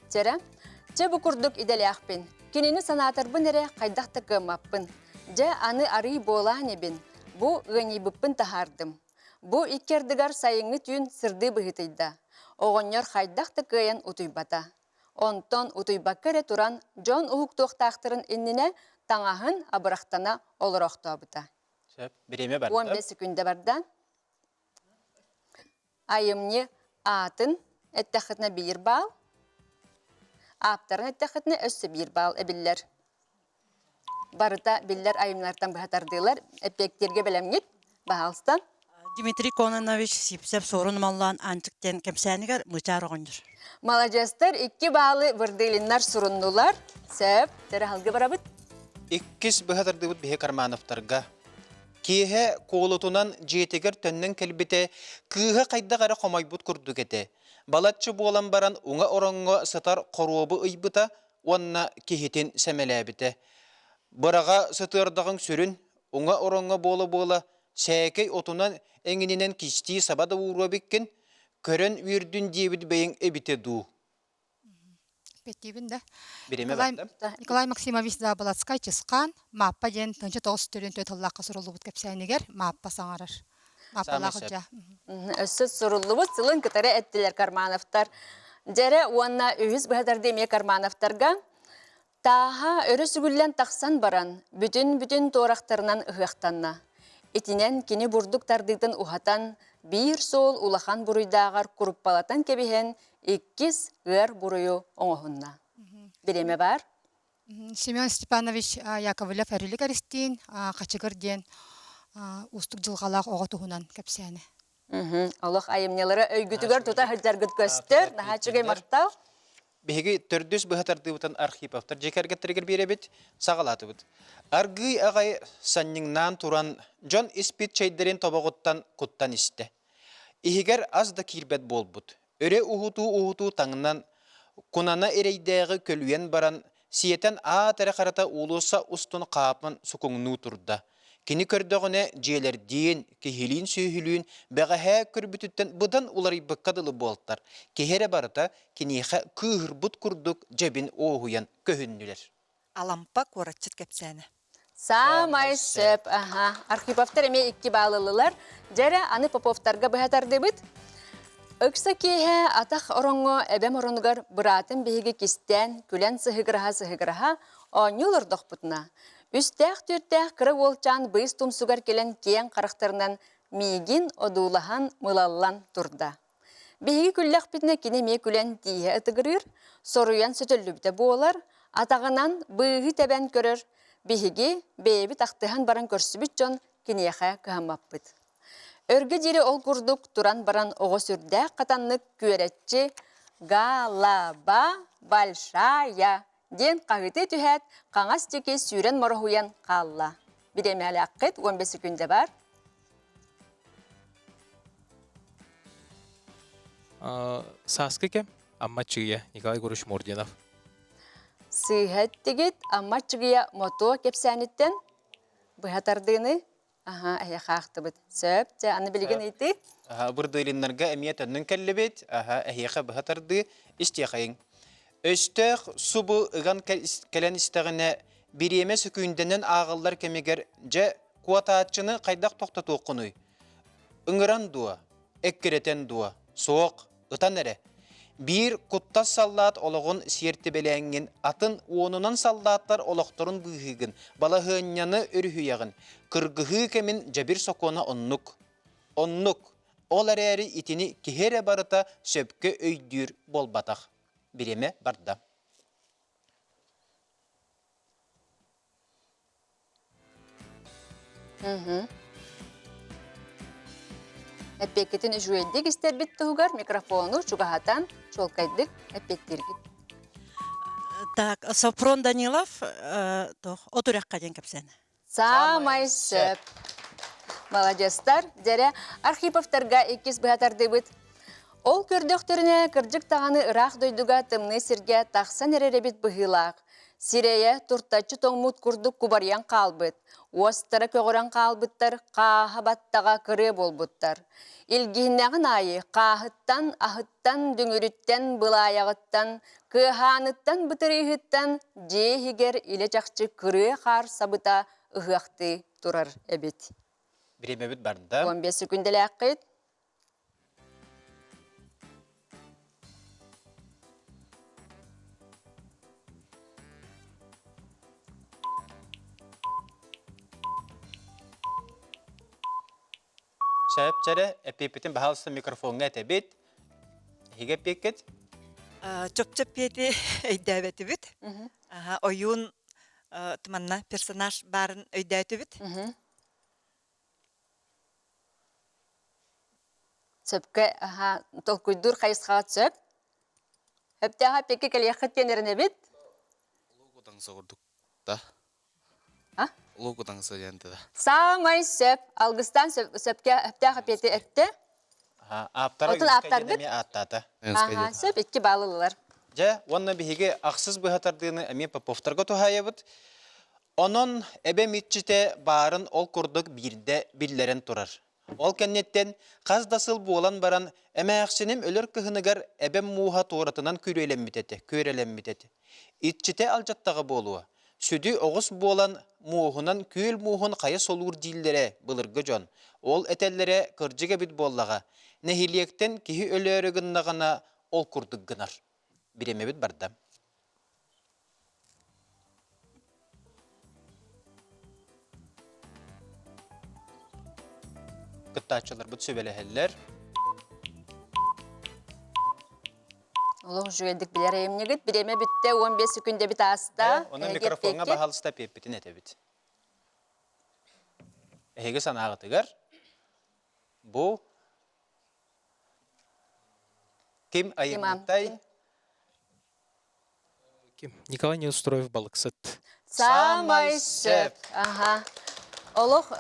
Speaker 2: Чэрэ, чэ бу курдук идэлээхпин. Кинини санаатарбын эрэ хайдах да кыаммаппын. Дьэ, аны арый буолаан эбин. Бу ыанньыйбыппын таһаардым. Бу икки ардыгар сайыҥҥы түүн сырдыы быһыытыйда. Оҕонньор хайдах да кыайан утуйбата. Онтон утуйбакка эрэ туран дьон уһуктуохтаахтарын иннинэ таҥаһын абырахтана олороохтообута.
Speaker 3: Сөп, бириэмэ барда.
Speaker 2: 15 секүндэ барда. Айымньы аатын эттэххитинэ биир баал, ааптарын эттэххитинэ өссө биир баал эбиллэр. Барыта биллэр айымньылартан быһа тардыылар. Эппиэктииргэ бэлэмҥит? Баһаалыста.
Speaker 5: Дмитрий Кононович Сипсев Суорун Омоллоон Аанчык диэн кэпсээнигэр Мычаар оҕонньор.
Speaker 2: Маладьыастар икки баалы Вырдылиннар суруннулар. Сөп. Тэрэһалгы барабыт.
Speaker 3: Иккис быһа тардыбыт биһи Кармановтарга. Киэһэ куолутунан дьиэтигэр төннөн кэлбитэ, кыыһа хайдах эрэ хомойбут курдук этэ. Балачча буолан баран уҥа ороҥҥо сытар хоруобу ыйбыта, уонна киһитин сэмэлээбитэ. Быраҕа сытыардаҕыҥ сүрүн, уҥа ороҥҥо буола-буола, сээкэй отунан эҥининэн кистии саба да ууруо эбиккин, көрөн үөрдүн диэбит бэйэҥ эбитэ дуу?
Speaker 6: Петтиибин да.
Speaker 3: Бириэмэ
Speaker 6: Николай,
Speaker 3: барда.
Speaker 6: Николай Максимович Заболоцкай Чысхаан Мааппа диэн 19 төрүн тыллаахха суруллубут кэпсээнигэр Мааппа саҥарар.
Speaker 3: Саамай
Speaker 6: Мааппалаах
Speaker 3: сөп.
Speaker 6: Ылдьаа.
Speaker 2: Өссө суруллубут сылын кытары эттилэр Кармановтар. Дьэрэ уонна үһүс быһатарды эмиэ Кармановтарга тааһа өрө сүгүллэн тахсан баран, бүтүн-бүтүн туорахтарынан ыһыахтанна. Итинэн кини бурдук тардыытын уһатан, биир суол улахан буруйдааҕар куруппалатан кэбиһэн, иккис ыар буруйу оҥоһунна. Бириэмэ баар?
Speaker 6: Семен Степанович Яковлев Эрилик Эристиин Хачыгыр диэн уустук дьылҕалаах оҕо туһунан кэпсээнэ.
Speaker 2: Олох айымньылары өйгүтүгэр тута сылдьаргыт көстөр. Наһаа үчүгэй махтал.
Speaker 3: Биһиги төрдүс быһа тардыыбытын Архиповтар дьиэ кэргэттэригэр биэрэбит, саҕалаатыбыт. Аргыый аҕай санньыҥнаан туран, дьон испит чэйдэрин тобоҕуттан куттан истэ. Иһигэр ас да киирбэт буолбут. Өрө уһутуу-уһутуу таҥнан, кунана эрэйдээҕи көлүйэн баран, сиэтэн аат эрэ харата уулусса устун хаапан сукуҥнуу турда. Кини көрдөҕүнэ дьиэлэрдиин, киһилиин-сүөһүлүүн бэҕэһээ көрбүтүттэн быдан уларыйбыкка дылы буолтар. Киһи эрэ барыта киниэхэ кыыһырбыт курдук дьэбин уоһуйан көһүннүлэр.
Speaker 7: Алампа куоратчыт кэпсээнэ.
Speaker 2: Саамай сөп. Аха. Архиповтар эмиэ икки баалылылар. Дьэрэ, аны Поповтарга быһа тардыбыт. Ыкса киэһэ атах ороҥҥо эбэм оронугар быраатым биһиги кистээн, күлэн сыһыгыраһа-сыһыгыраһа оонньуу олордохпутуна, үстээх-түөртээх кыра уолчаан быыс тумсугар кэлэн киэҥ харахтарынан миигин одуулаһан мылаллан турда. Биһиги күллэхпитинэ кини эмиэ күлэн тииһэ ытыгырыыр, соруйан сөтөллүбүтэ буолар, атаҕынан быыһы тэбэн көрөр, биһиги бэйэбит ахтыһан баран көрсүбүт дьон киниэхэ кыһаммаппыт. Өргө диэри ол курдук туран баран оҕо сүрдээх хатаннык күөрэччи «Галаба большая» диэн хаһыытыы түһээт, хаҥас диэки сүүрэн мороһуйан хаалла. Бириэмэлээххит 15 секүндэ бар.
Speaker 4: Сааскы кэм Амма Чыгыя Николай Егорович Мординов.
Speaker 2: Сыыһа эттигит Амма Чыгыя мотуо кэпсээниттэн быһа тардыыны Аха, эһиэхэ аахтыбыт. Сөп, дьэ, аны билигин ыйытыы.
Speaker 3: Аха, Бырдыылиннарга эмиэ төннөн кэллибит. Аха, эһиэхэ быһа тардыы истиэхэйиҥ. Өстөөх субу ыган кэлэн истэҕинэ, бириэмэ сөкүүндэнэн ааҕыллар кэмигэр, дьэ, куотааччыны хайдах тохтотуоххунуй? Ыҥыран дуо? Эккирэтэн дуо? Суох, ытан эрэ. Биир куттас саллаат олоҕун сиэртибэлээҥҥин, атын уонунан саллааттар олохторун быыһыыгын, балаһыанньаны өрүһүйэҕин. Кыргыһыы кэмин дьэбир сокуона оннук. Оннук. Ол эрээри итини киһи эрэ барыта сөпкө өйдүүр буолбатах. Бириэмэ барда.
Speaker 2: Эппиэккитин үчүгэйдик истэрбит туһугар микрофону чугаһатан чуолкайдык эппиэттииргит.
Speaker 5: Так, Сопрон Данилов от үрэххэ диэн кэпсээн.
Speaker 2: Саамай сөп. Маладьыастар, дьэрэ Архиповтарга иккис быһа тардыбыт. Ол көрдөхтөрүнэ, кырдьык даҕаны ыраах дойдуга тымныы сиргэ тахсан эрэр эбит быһыылаах. Сирэйэ туртаччы тоҥмут курдук кубарыйан хаалбыт, уостара көҕөрөн хаалбыттар, хааһа баттаҕа кырыа буолбуттар. Илгиһиннэҕин аайы хааһыттан, аһыттан, дүҥүрүттэн, былаайаҕыттан, кыаһааныттан, бытырыыһыттан дьиэ иһигэр илэ-чахчы кырыа хаар сабыта ыһыахтыы турар эбит.
Speaker 3: Бириэмэбит барда.
Speaker 2: 15 секүндэлээххит.
Speaker 3: Сөп чэрэ, эппиэппитин баһаалыста микрофоҥҥа этэбит. Эһиги эппиэккит?
Speaker 7: Чопчу эппиэти өйдөөбөтүбүт. Ойуун манна персонаж баарын өйдөөтүбүт.
Speaker 2: Сөпкө толкуйдуур хайысхаҕыт сөп. Сөптөөх эппиэккэ кэлиэххит диэн эрэнэбит.
Speaker 14: Улуу Кудаҥса курдук да.
Speaker 2: А?
Speaker 14: Улуу Кудаҥса диэн да.
Speaker 2: Саамай сөп. Алгыстаан сөпкө сөптөөх эппиэти эттэ.
Speaker 3: Ааптара
Speaker 2: Отун ааптаргыт?
Speaker 3: эмиэ ааттаата.
Speaker 2: Аха, сөп икки балл ыллылар.
Speaker 3: Дьэ, уонна биһиги ахсыс быһа тардыыны эмиэ Поповтарга туһаайабыт. Онон эбэм иччитэ баарын ол курдук биирдэ биллэрэн турар. Ол кэнниттэн хас да сыл буолан баран эмээхсиним өлөр кыһыныгар эбэм мууһа туоратынан күрүөлэммит этэ, күөрэлэммит этэ. Иччитэ алдьаттаҕа буолуо. Сүдү оҕус буолан муоһунан күөл мууһун хайа солуур дииллэрэ былыргы дьон. Ол этэллэрэ кырдьык эбит буоллаҕа. Нэһилиэктэн киһи өлөөрү гыннаҕына ол курдук гынар. Бириэмэбит барда. Кыттааччыларбыт сүбэлэһэллэр.
Speaker 2: Олох үчүгэйдик билэр айымньыгыт. Бириэмэ бүттэ, 15 секүндэбит ааста.
Speaker 3: Онон микрофоҥҥа баһаалыста эппиэппитин этэбит. Эһиги санааҕытыгар бу ким айымньытай
Speaker 4: Ким? Николай Неустроев балыксыт.
Speaker 2: Саамай сөп. Аха. Олох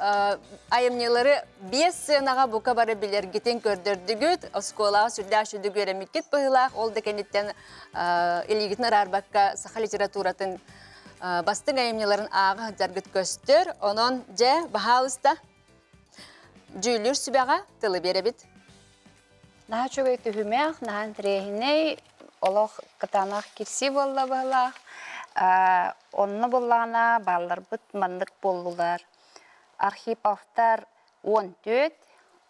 Speaker 2: айымньылары биэс сыанаҕа бука бары билэргитин көрдөрдүгүт. Оскуолаҕа сүрдээх сүрдүк үөрэммиккит быһыылаах. Ол да кэнниттэн илиигитин араарбакка саха литературатын бастыҥ айымньыларын ааҕа сылдьаргыт көстөр. Онон дьэ, баһаалыста, дьүүллүүр сүбэҕэ тылы биэрэбит.
Speaker 10: Наһаа үчүгэй түһүмэх, наһаа интэриэһинэй, олох кытаанах кирсии буолла быһылаах.
Speaker 15: Онно буоллаҕына баалларбыт маннык буоллулар. Архиповтар 14,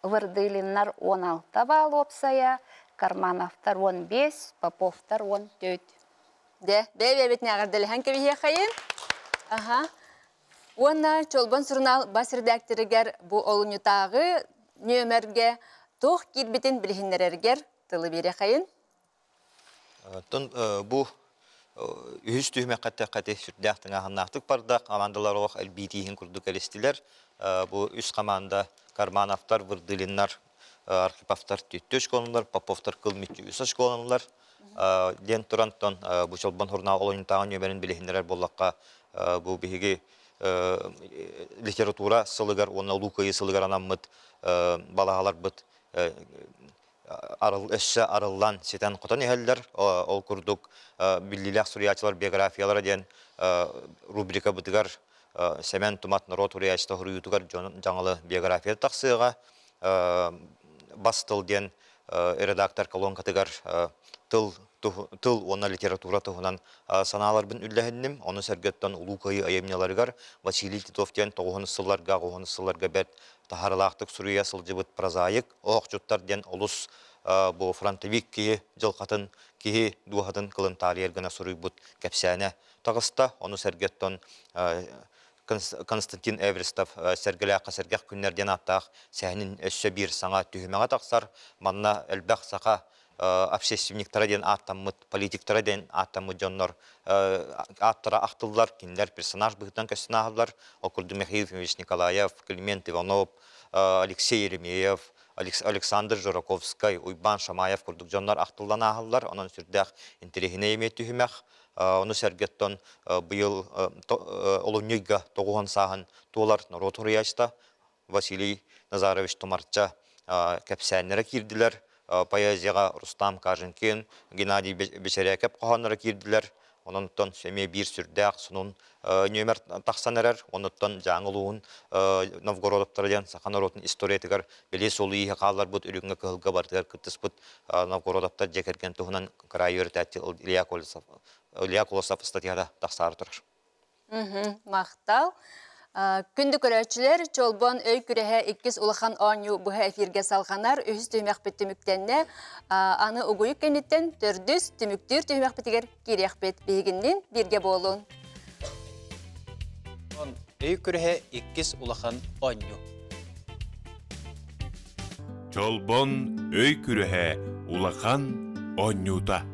Speaker 15: Вырдылиннар 16 баал уопсайа, Кармановтар 15, Поповтар 14.
Speaker 2: Дэ, бэйэ-бэйэбитин эҕэрдэлэһэн кэбиһиэхэйин. Аха. Уонна Чолбон сурунаал бас редакторыгар бу олунньутааҕы нүөмэргэ туох киирбитин билиһиннэрэргэр тылы биэриэхэйин.
Speaker 13: Оттон бу үһүс түһүмэххэ эттэххэ сүрдээх тыҥааһыннаахтык барда. Командалар олох элбиитииһин курдук элистилэр. Бу үс команда Кармановтар, Вырдылиннар, Архиповтар түттү школалар, Поповтар кыл мүччү үс школалар диэн туран бу Чолбон сурунаал олунньутааҕы нүөмэрин билиһиннэрэр буоллахха бу биһиги литература сылыгар уонна Улуу Кыайыы сылыгар анаммыт балаһаларбыт өссө арыллан ситэн-хотон иһэллэр. Ол курдук биллиилээх суруйааччылар биографиялара диэн рубрикабытыгар Сэмэн Тумат норуот суруйааччыта суруйуутугар дьаҥылы биография тахсыаҕа. Бас тыл диэн редактор колонкатыгар тыл тыл уонна литература туһунан санааларбын үллэһинним. Ону сэргэттэн Улуу Кыайыы айымньыларыгар Василий Титов диэн тоҕуһун сылларга, аҕыһын сылларга бэрт таһаарыылаахтык суруйа сылдьыбыт прозаик, оһохчуттар диэн олус бу фронтовик киһи дьылҕатын, киһи дууһатын кылын таарыйар гына суруйбут кэпсээнэ таҕыста. Ону сэргэттэн Константин Эверстов «Сэргэлээххэ сэргэх күннэр» диэн ааттаах сэһэнин өссө биир саҥа түһүмэҕэ тахсар. Манна элбэх саха общественниктара диэн ааттаммыт, политиктара диэн ааттаммыт дьоннор ааттара ахтыллар, кинилэр персонаж быһыытынан көстөн ааһаллар. Ол курдук Михаил Ефимович Николаев, Климент Иванов, Алексей Еремеев, Александр Жураковскай, Уйбаан Шамаев курдук дьоннор ахтыллан ааһаллар. Онон сүрдээх интэриэһинэй эмиэ түһүмэх. Ону сэргэттэн быйыл олунньу ыйга тоҕуһун сааһын туолар норуот суруйааччыта Василий Назарович Тумарча кэпсээннэрэ киирдилэр. Поэзияҕа Рустам Каженкин, Геннадий Бечеряков хоһоонноро киирдилэр. Онон эмиэ биир сүрдээх сонун нүөмэр тахсан эрэр. Онуттан Дьааҥы улууһун Новгородовтара диэн саха норуотун историятыгар бэлиэ суолу-ииһи хаалларбыт үрүҥҥэ кыһылга барытыгар кыттыспыт Новгородовтар дьиэ кэргэн туһунан кыраайы үөрэтээччи Илья Колесов, Илья Колосов статьята тахсаары турар.
Speaker 2: Махтал. Күндү көрөөччүлэр, Чолбон өй күрэһэ иккис улахан оонньуу быһа эфиргэ салҕанар. Үһүс түһүмэхпит түмүктэннэ. Аны угуйук кэнниттэн төрдүс түмүктүүр түһүмэхпитигэр киириэхпит. Биһигиннин бииргэ буолун.
Speaker 3: Өй күрэһэ иккис улахан оонньуу.
Speaker 8: Чолбон өй күрэһэ улахан оонньуута.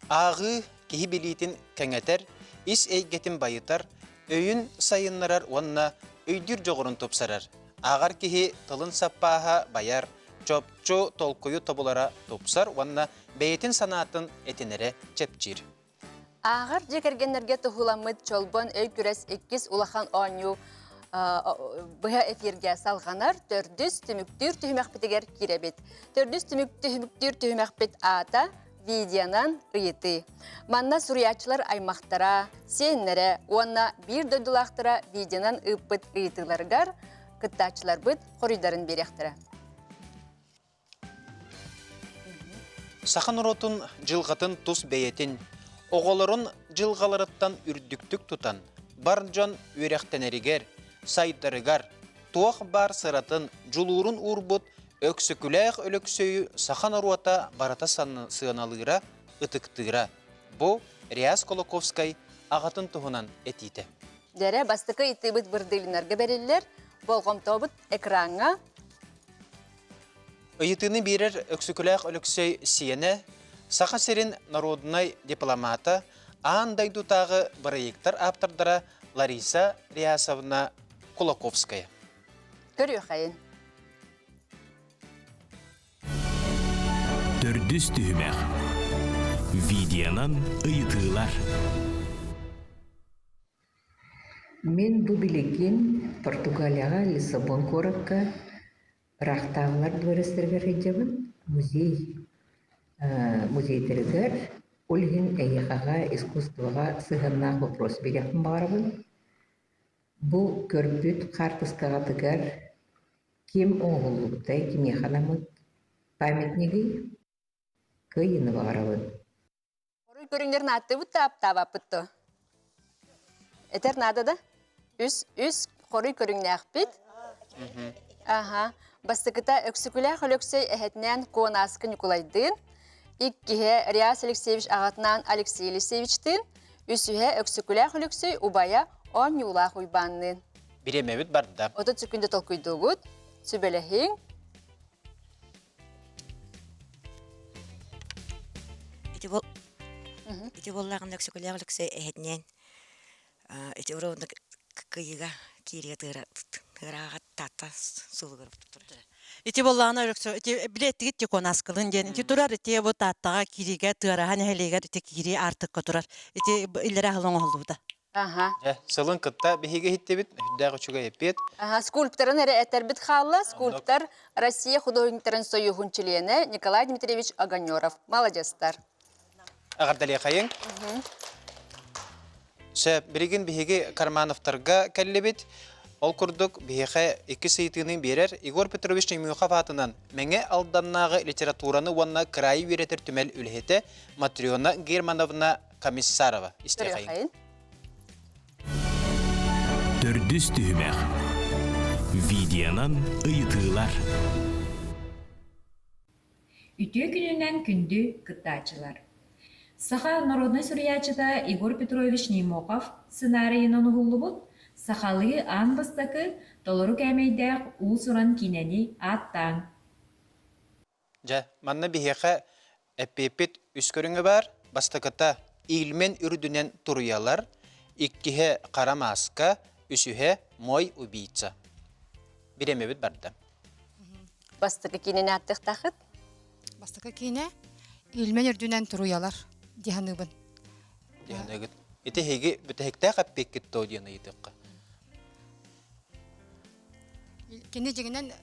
Speaker 3: Ааҕыы киһи билиитин кэҥэтэр, ис эйгэтин байытар, өйүн сайыннарар уонна өйдүүр дьоҕурун тупсарар. Ааҕар киһи тылын саппааһа байар, чопчу толкуйу тобулара тупсар уонна бэйэтин санаатын этинэрэ чэпчиир.
Speaker 2: Ааҕар дьиэ кэргэннэргэ туһуламмыт Чолбон өй күрэс иккис улахан оонньуу быһа эфиргэ салҕанар төрдүс түмүктүүр түһүмэхпитигэр киирэбит. Төрдүс түмүктүүр түһүмэхпит аата видеонан ыйытыы. Манна суруйааччылар аймахтара, сиэннэрэ уонна биир дойдулаахтара видеонан ыыппыт ыйытыыларыгар кыттааччыларбыт хоруйдарын биэриэхтэрэ.
Speaker 3: Саха норуотун дьылҕатын тус бэйэтин, оҕолорун дьылҕаларыттан үрдүктүк тутан, бар дьон үөрэхтэнэригэр, сайдарыгар, туох баар сыратын, дьулуурун уурбут Өксөкүлээх Өлөксөйү саха норуота барыта сыаналыыра, ытыктыыра. Бу Реас Кулаковскай аҕатын туһунан этиитэ.
Speaker 2: Дьэрэ, бастакы ыйытыыбыт Бырдылиннарга бэриллэр. Болҕомтобут экраҥҥа
Speaker 3: Ыйытыыны биэрэр Өксөкүлээх Өлөксөй сиэнэ, Саха сирин норуодунай дипломата, аан дойдутааҕы бырайыактар ааптардара Лариса Реасовна Кулаковская.
Speaker 2: Көрүөххэйин.
Speaker 1: Төрдүс түһүмэх. Видеонан ыйытыылар.
Speaker 16: Мин бу билигин Португалияҕа Лиссабон куоракка ыраахтааҕылар дворецтарыгар сылдьабын. Музей музейдарыгар. Ол иһин эйиэхэҕэ искусствоҕа сыһыаннаах вопрос биэриэхпин баҕарабын. Бу көрбүт хаартыскаҕытыгар ким оҥоһуллубутай, кимиэхэ анаммыт памятнигый? Кыайыыны баҕарабын.
Speaker 2: Хоруй көрүҥнэрин ааттыыбыт да аптаабаппыт дуо? Этэр наада да? Үс, үс хоруй көрүҥнээхпит. Аха. Бастакыта Өксөкүлээх Өлөксөй эһэтинээн Куонааскы Ньукулайдыын, иккиһэ Реас Алексеевич аҕатынаан Алексей Елисеевичтыын, үсүһэ Өксөкүлээх Өлөксөй убайа Оонньуулаах Уйбаанныын.
Speaker 3: Бириэмэбит барда.
Speaker 2: 30 секунда толкуйдуугут. Сүбэлэһиҥ.
Speaker 9: Ити бол ити буоллаҕына Өксөкүлээх Өлөксөй эһэтинээн ити уровунда кыйыга кииригэ тыырааҕа Таатта суолугар турар.
Speaker 5: Ити буоллаҕына Өлөксөй ити билэттигит Тиконаскылын диэн ити турар ити бу Тааттаҕа киириигэ Тыараһа нэһилиэгэр ити киирии аартыкка турар. Ити иллэрээ сыл оҥоһуллубута.
Speaker 2: Аха.
Speaker 3: Дьэ, сылын кытта биһиги иһиттибит, үрдээх үчүгэй эппиэт.
Speaker 2: Аха, скульпторын эрэ этэрбит хаалла. Скульптор Россия художниктарын союһун чилиэнэ Николай Дмитриевич Огонеров. Маладьыстар.
Speaker 3: Эҕэрдэлиэхэйиҥ. Сөп, билигин биһиги Кармановтарга кэллибит. Ол курдук, биһиэхэ иккис ыйытыыны биэрэр Егор Петрович Неймохов аатынан Мэҥэ Алданнааҕы литератураны уонна кыраайы үөрэтэр түмэл үлэһитэ Матрена Германовна Комиссарова. Истиэхэйиҥ.
Speaker 1: Төрдүс түһүмэх. Видеонан ыйытыылар.
Speaker 17: Үтүө күнүнэн күндү кыттааччылар! Саха народнай суруйааччыта Егор Петрович Неймохов сценарийынан уһуллубут сахалыы аан бастакы толору кээмэйдээх уус-уран киинэни ааттааҥ.
Speaker 3: Дьэ, манна биһиэхэ эппиэппит үс көрүҥэ баар. Бастакыта Ильмен үрдүнэн туруйалар, иккиһэ хара мааска, үсүһэ мой убийца. Бириэмэбит барда.
Speaker 2: Бастакы киинэни ааттыахтаахыт?
Speaker 6: Бастакы киинэ Ильмен үрдүнэн туруйалар диһаныыбын.
Speaker 3: Диһаныгыт. Ити эһиги бүтэһиктээх эппиэккит то диэн ыйытыахха.
Speaker 6: Кини дьиҥинэн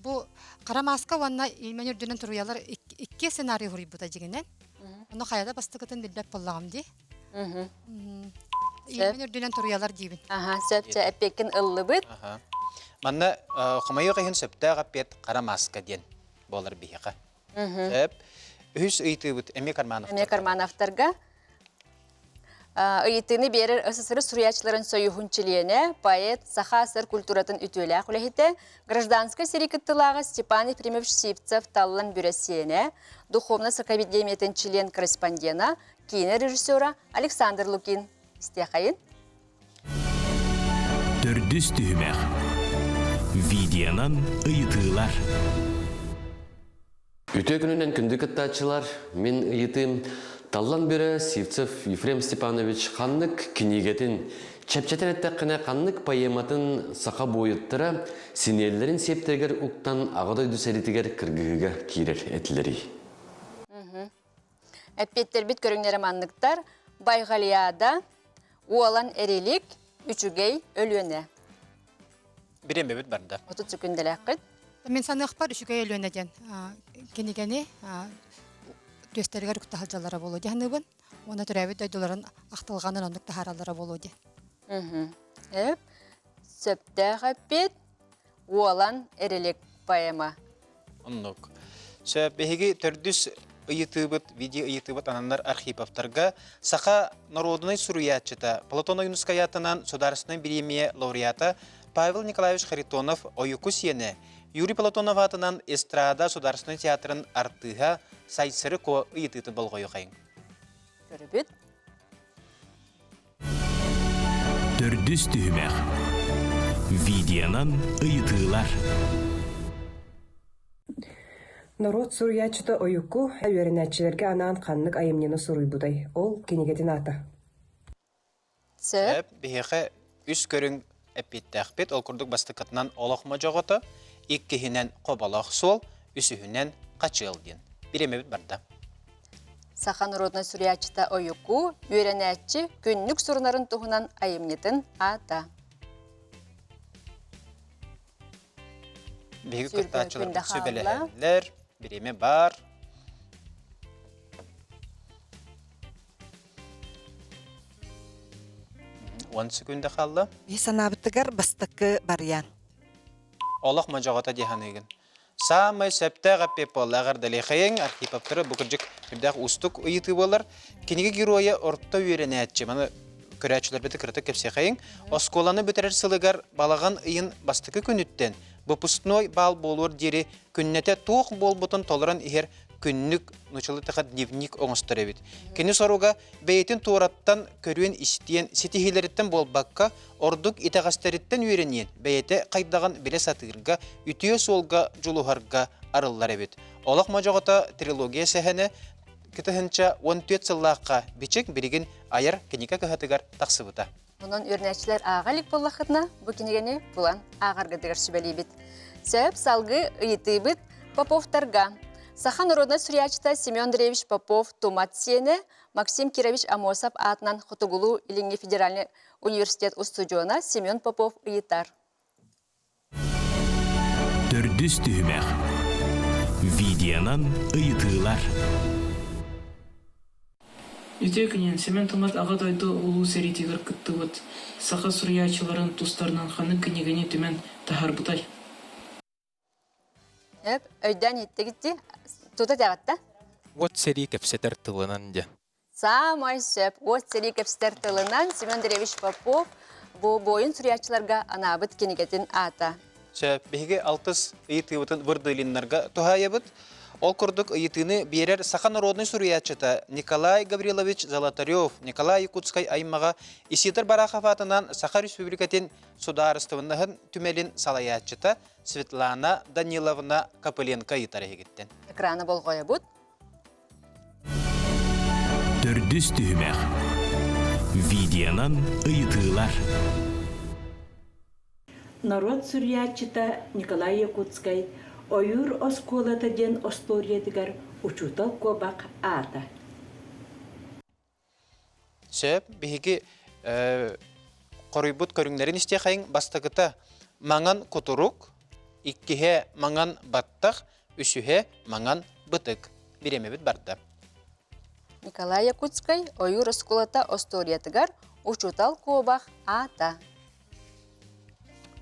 Speaker 6: бу хара мааска уонна Ильмень үрдүнэн туруйалар икки сценарий суруйбута дьиҥинэн. Ону хайата бастакытын билбэт буоллаҕым дии. Ильмень үрдүнэн туруйалар диибин.
Speaker 2: Аха, сөп чэ эппиэккин ыллыбыт.
Speaker 3: Манна хомойуох иһин сөптөөх эппиэт хара мааска диэн буолар биһиэхэ. Сөп. Үһүс ыйытыыбыт эмиэ Кармановтарга.
Speaker 2: Эмиэ Кармановтарга. Ыйытыыны биэрэр СССР суруйааччыларын союһун чилиэнэ, поэт, Саха СССР культуратын үтүөлээх үлэһитэ, гражданскай сэрии кыттыылааҕа Степан Ефремович Сивцев Таллан Бүрэ Духовность академиятын чилиэн-корреспондена, киинэ режиссера Александр Лукин. Истиэхэйин.
Speaker 1: Төрдүс түһүмэх. Видеонан ыйытыылар.
Speaker 18: Үтүө күнүнэн күндү кыттааччылар, мин ыйытыым Таллан Бүрэ Сивцев Ефрем Степанович ханнык кинигэтин, чэпчэтэн эттэххинэ ханнык поэматын саха буойуттара синиэллэрин сиэптэригэр уктан Аҕа дойду сэриитигэр кыргыһыыга киирэр этилэрий?
Speaker 2: Эппиэттэрбит көрүҥнэрэ манныктар. Байҕалиада, Уолан Эрилик, Үчүгэй Өлүөнэ.
Speaker 3: Бириэмэбит барда.
Speaker 2: 30 секүндэлээххит.
Speaker 6: Мин саныахпар Үчүгэй Өлүөнэ диэн кинигэни түөстэригэр укта сылдьаллара буолуо дии саныыбын. Уонна төрөөбүт дойдуларын ахтылҕанын оннук таһаараллара буолуо дии.
Speaker 2: Эп, сөптөөх эппит. Уолан Эрилик поэма.
Speaker 3: Оннук. Сөп, биһиги төрдүс ыйытыыбыт, видео ыйытыыбыт ананар Архиповтарга саха норуодунай суруйааччыта Платон Ойуунускай аатынан Судаарыстыбаннай бириэмийэ лауреата Павел Николаевич Харитонов Ойуку сиэнэ Юрий Платонов аатынан эстрада Судаарыстыбаннай театрын артыыһа Сайсары Ко ыйытыытын болҕойуохайыҥ.
Speaker 2: Көрөбүт.
Speaker 1: Төрдүс түһүмэх. Видеонан ыйытыылар.
Speaker 19: Норуот суруйааччыта Ойуку үөрэнээччилэргэ анаан ханнык айымньыны суруйбутай? Ол кинигэтин аата.
Speaker 3: Сөп. Биһиэхэ үс көрүҥ эппиэттээхпит. Ол курдук бастакытынан олох модьоҕото, иккиһинэн хоболоох суол, үсүһүнэн хачыал диэн. Бириэмэбит барда.
Speaker 2: Саха норуодунай суруйааччыта Ойуку, үөрэнээччи күннүк сурунарын туһунан айымньытын аата.
Speaker 3: Биһиги кыттааччыларбыт сүбэлэһэллэр, бириэмэ бар. 10 секунда хаалла.
Speaker 7: Биһи санаабытыгар бастакы барыйаан.
Speaker 3: Олох модьоҕото дии саныыгын. Саамай сөптөөх эппиэт буолла эҕэрдэлиэхэйиҥ Архиповтары бу кырдьык үрдээх уустук ыйытыы буолар. Кинигэ геройа орто үөрэнээччи. Маны көрөөччүлэрбити кыратык кэпсиэхэйиҥ. Оскуоланы бүтэрэр сылыгар балаҕан ыйын бастакы күнүттэн выпускной баал буолуор диэри күннэтэ туох буолбутун толорон иһэр күннүк нучалытыха дневник оҥостор эбит. Кини соруга бэйэтин туораттан көрүөн-истиэн, ситиһиилэриттэн буолбакка, ордук итэҕэстэриттэн үөрэниэн, бэйэтэ хайдаҕын билэ сатыырга, үтүө суолга дьулуһарга арыллар эбит. Олох модьоҕото трилогия сэһэнэ 2014 сыллаахха Бичик билигин айар кинигэ кыһатыгар тахсыбыта.
Speaker 2: Онон үөрэнээччилэр ааҕа илик буоллаххытына, бу кинигэни булан ааҕаргытыгар сүбэлиибит. Сөп, салгыы ыйытыыбыт Поповтарга. Саха народнай суруйааччыта Семен Андреевич Попов Тумат сиэнэ Максим Кирович Амосов аатынан Хотугулуу-Илиҥҥи федеральнай университет устудьуона Семен Попов ыйытар.
Speaker 1: Төрдүс түһүмэх. Видеонан ыйытыылар.
Speaker 20: Үтүө күнүн Семен Тумат Аҕа дойду Улуу сэриитигэр кыттыбыт саха суруйааччыларын тустарынан ханнык кинигэни түмэн таһаарбытай?
Speaker 2: Эп, өйдөөн иһиттигит дии. Тута тэҕиттэ.
Speaker 4: Уот сэрии кэпсэтэр тылынан диэн.
Speaker 2: Саамай сөп уот сэрии кэпсэтэр тылынан Семен Андреевич Попов бу буойун суруйааччыларга анаабыт кинигэтин аата.
Speaker 3: Сөп, биһиги алтыс ыйытыыбытын Вырдылиннарга туһаайабыт. Ол курдук ыйытыыны биэрэр саха народнай суруйааччыта Николай Гаврилович Золотарев, Николай Якутскай аймаҕа Исидор Барахов аатынан Саха Республикатын судаарыстыбаннаһын түмэлин салайааччыта Светлана Даниловна Копыленко ыйытар эһигиттэн.
Speaker 2: Экраны болҕойобут.
Speaker 1: Төрдүс түһүмэх. Видеонан ыйытыылар.
Speaker 21: Норуот суруйааччыта Николай Якутскай «Ойуур оскуолата» диэн остуоруйатыгар учуутал куобах аата.
Speaker 3: Сөп, биһиги хоруйбут көрүҥнэрин истиэхэйиҥ. Бастакыта маҥан кутурук, иккиһэ маҥан баттах, үсүһэ маҥан бытык. Бириэмэбит барда.
Speaker 2: Николай Якутскай ойуур оскуолата остуоруйатыгар учуутал куобах аата.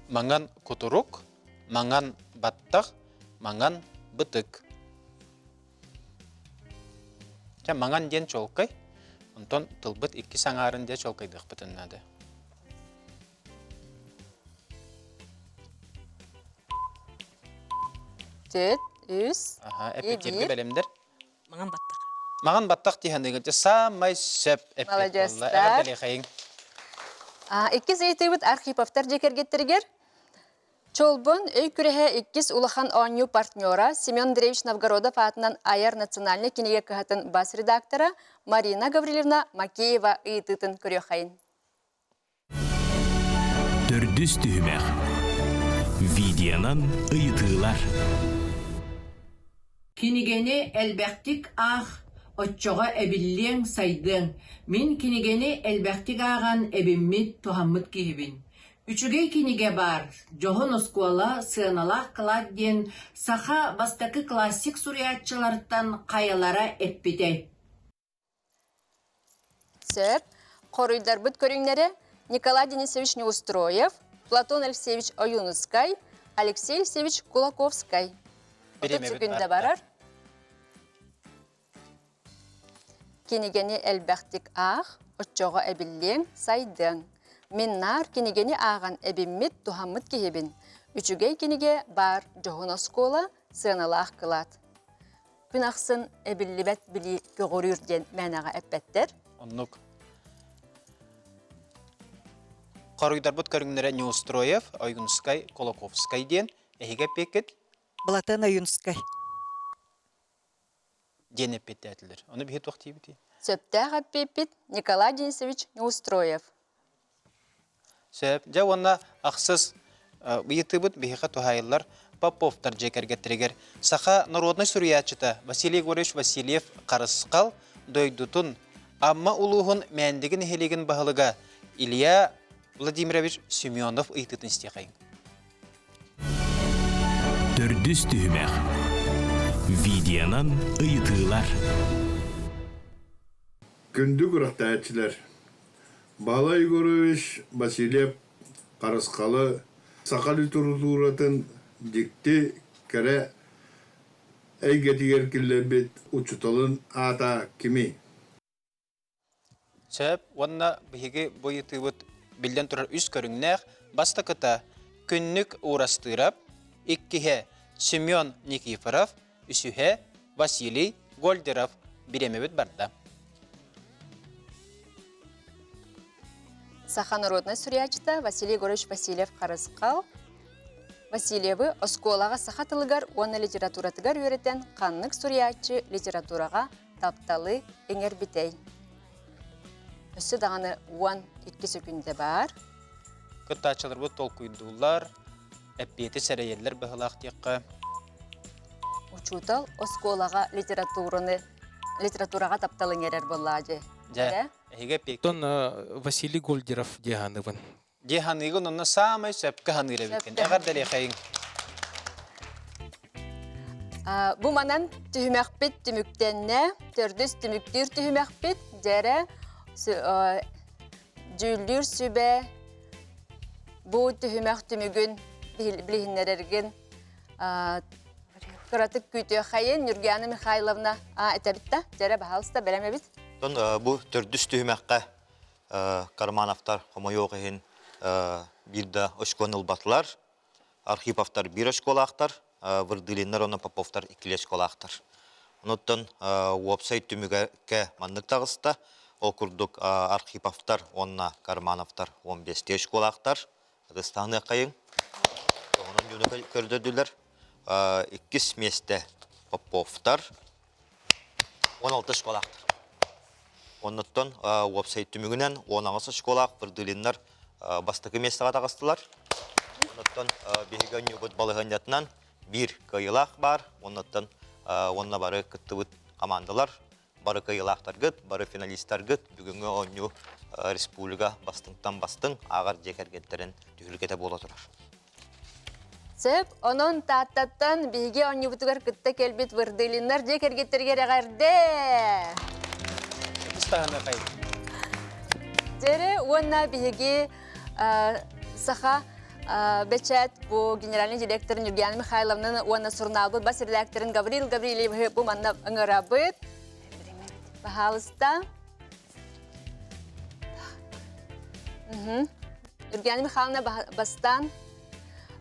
Speaker 3: Маҥан кутурук, маҥан баттах, маҥан бытык. Чэ, маҥан диэн чуолкай, онтон тылбыт иккис аҥаарын диэ чуолкайдыахпытын наада.
Speaker 2: Түт, үс,
Speaker 3: Аха, эппиттиэргэ бэлэмдэр.
Speaker 9: Маҥан баттах.
Speaker 3: Маҥан баттах тиһаныгын саамай сөп эппит буолла.
Speaker 2: Маладьыастар.
Speaker 3: Эҕэрдэлиэхэйиҥ.
Speaker 2: Иккис ыйытыыбыт Архиповтар дьиэ кэргэттэригэр Чолбон өй күрэһэ иккис улахан оонньуу партнера Семен Андреевич Новгородов аатынан айар национальнай кинигэ кыһатын бас редактора Марина Гаврильевна Макеева ыйытыытын көрүөххэйин.
Speaker 1: Төрдүс түһүмэх. Видеонан ыйытыылар.
Speaker 22: Кинигэни элбэхтик аах, оччоҕо эбиллиэҥ, сайдыаҥ. Мин кинигэни элбэхтик ааҕан эбиммит, туһаммыт киһибин. Үчүгэй кинигэ баар, дьоһун оскуола, сыаналаах кылаат диэн саха бастакы классик суруйааччылартан хайалара эппитэй?
Speaker 2: Сөп. Хоруйдарбыт көрүҥнэрэ Николай Денисович Неустроев, Платон Алексеевич Ойуунускай, Алексей Алексеевич Кулаковскай. 30 секунда барар. Кинигэни элбэхтик аах, оччоҕо эбиллиэҥ, сайдыаҥ. Мин наар кинигэни ааҕан эбиммит, туһаммыт киһибин. Үчүгэй кинигэ баар дьоһун оскуола, сыаналаах кылаат. Күн ахсын эбиллибэт билии көҕүрүүр диэн мээнэҕэ эппэттэр.
Speaker 3: Оннук. Хоруйдарбыт көрүҥнэрэ Неустроев, Ойуунускай, Кулаковскай диэн. Эһиги эппиэккит?
Speaker 7: Былатыан Ойуунускай.
Speaker 3: Диэн эппиэттээтилэр. Ону биһи туох диибитий?
Speaker 2: Сөптөөх эппиэппит Николай Денисович Неустроев.
Speaker 3: Сөп. Дьэ уонна ахсыс ыйытыыбыт биһиэхэ туһаайыллар Поповтар дьиэ кэргэттэригэр саха народнай суруйааччыта Василий Егорович Васильев Харысхал дойдутун Амма улууһун Мээндиги нэһилиэгин баһылыга Илья Владимирович Семенов ыйытыытын истиэхэйиҥ.
Speaker 1: Төрдүс түһүмэх. Видеонан ыйытыылар.
Speaker 23: Күндү күрэхтэһээччилэр!
Speaker 11: Баһылай Егорович Васильев Харысхалы саха литературатын дьикти кэрэ эйгэтигэр киллэрбит учууталын аата кимий?
Speaker 3: Сөп уонна биһиги бу ыйытыыбыт биллэн турар үс көрүҥнээх. Бастакыта Күннүк Уурастыырап, иккиһэ Семен Никифоров, үсүһэ Василий Гольдеров бириэмэбит барда.
Speaker 2: Саха народнай суруйааччыта Василий Егорович Васильев-Харысхал Васильевы оскуолаҕа саха тылыгар уонна литературатыгар үөрэтэн ханнык суруйааччы литератураҕа тапталы иҥэрбитэй? Өссө даҕаны 12 сөкүндэ баар.
Speaker 3: Кыттааччыларбыт толкуйдууллар, эппиэти сэрэйэллэр быһылаах диэххэ.
Speaker 2: Учуутал оскуолаҕа литератураны литератураҕа таптал иҥэрэр буоллаа дьэ.
Speaker 3: Дьэ, эһиги эппиэккит.
Speaker 4: Оттон Василий Гольдеров дии саныыбын.
Speaker 3: Дии саныыгын онно саамай сөпкө саныыр эбиккин. Эҕэрдэлиэхэйиҥ.
Speaker 2: Бу манан түһүмэхпит түмүктэннэ. Төрдүс түмүктүүр түһүмэхпит дьэрэ дьүүллүүр сүбэ бу түһүмэх түмүгүн билиһиннэрэргин кыратык күүтүөххэйин Нюргиана Михайловна этэбит да дьэрэ баһаалыста бэлэм эбит.
Speaker 13: Тон бу төрдүс түһүмэххэ Кармановтар хомойуох иһин биир да очкону ылбатылар. Архиповтар биир очколаахтар, Вырдылиннар уонна Поповтар иккилии очколаахтар. Онуттан уопсай түмүгэ маннык таҕыста. Ол курдук Архиповтар уонна Кармановтар 15 очколаахтар. Ытыстаныаххайыҥ. Онон дьону көрдөрдүлэр. Иккис миэстэ Поповтар 16 очколаахтар. Оннуттан уопсай түмүгүнэн 18 очколаах Вырдылиннар бастакы миэстэҕэ таҕыстылар. Оннуттан биһиги оонньуубут балаһыанньатынан биир кыайыылаах баар. Оннуттан уонна бары кыттыбыт командалар бары кыайыылаахтаргыт, бары финалистаргыт бүгүҥҥү оонньуу республика бастыҥтан бастыҥ ааҕар дьиэ кэргэттэрин түһүлгэтэ буола турар.
Speaker 2: Сөп, онон Тааттаттан биһиги оонньуубутугар кытта кэлбит Вырдылиннар дьиэ кэргэттэригэр эҕэрдэ! Дьэрэ уонна биһиги саха бэчээт бу генеральный директорын Юлиана Михайловнаны уонна сурунаалбыт бас редакторын Гаврил Гаврильевиһы бу манна ыҥырабыт. Пожалуйста. Юлиана Михайловна бастаан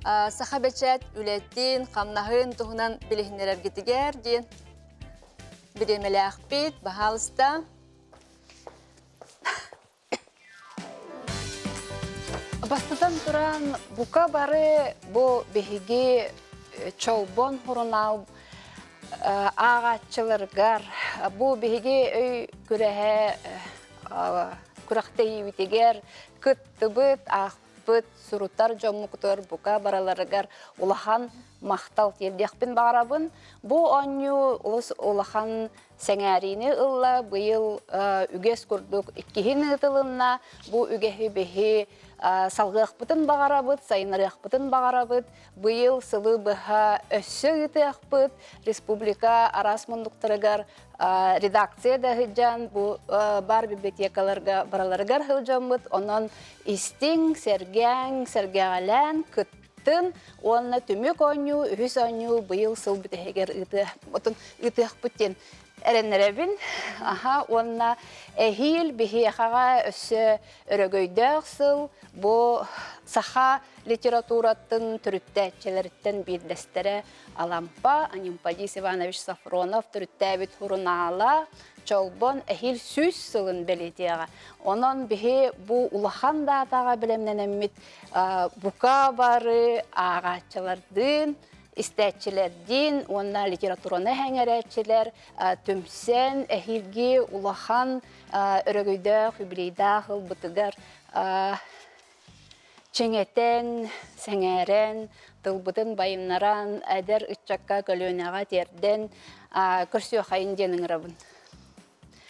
Speaker 2: саха бэчээт үлэтин, хамнаһын туһунан билиһиннэрэргитигэр диэн бириэмэлээхпит, баһаалыста.
Speaker 15: Бастатан туран, бука бары бу биһиги Чолбон сурунаал ааҕааччыларыгар бу биһиги өй күрэһэ күрэхтэһиибитигэр кыттыбыт, аахпыт, сурутар дьоммутугар бука бараларыгар улахан махтал тиэрдиэхпин баҕарабын. Бу оонньуу олус улахан сэҥээриини ылла. Быйыл үгэс курдук иккиһин ыытылынна. Бу үгэһи биһи салгыахпытын баҕарабыт, сайыннарыахпытын баҕарабыт. Быйыл сылы быһа өссө ыытыахпыт. Республика араас муннуктарыгар редакция да сылдьан, бу бар библиотекаларга бараларыгар сылдьаммыт. Онон истиҥ, сэргээҥ, сэргэҕэлээн, кыттын уонна түмүк оонньуу, үһүс оонньуу быйыл сыл бүтэһигэр ыытыахпыт диэн эрэннэрэбин. Аха уонна эһиил биһиэхэҕэ өссө өрөгөйдөөх сыл бу саха литературатын төрүттээччилэриттэн биирдэстэрэ Алампа Анимпадис Иванович Софронов төрүттээбит сурунаала Чолбон эһиил 100 сылын бэлиэтиэҕэ. Онон биһи бу улахан даатаҕа бэлэмнэнэммит бука бары ааҕааччылардыын, истээччилэрдиин уонна литератураны эҥэрээччилэр түмсэн эһиилги улахан өрөгөйдөөх юбилейдаах ылбытыгар чиҥэтэн, сэҥээрэн, тылбытын байыннаран, эдэр ыччакка көлүөнэҕэ тиэрдэн көрсүөххэйин диэн ыҥырабын.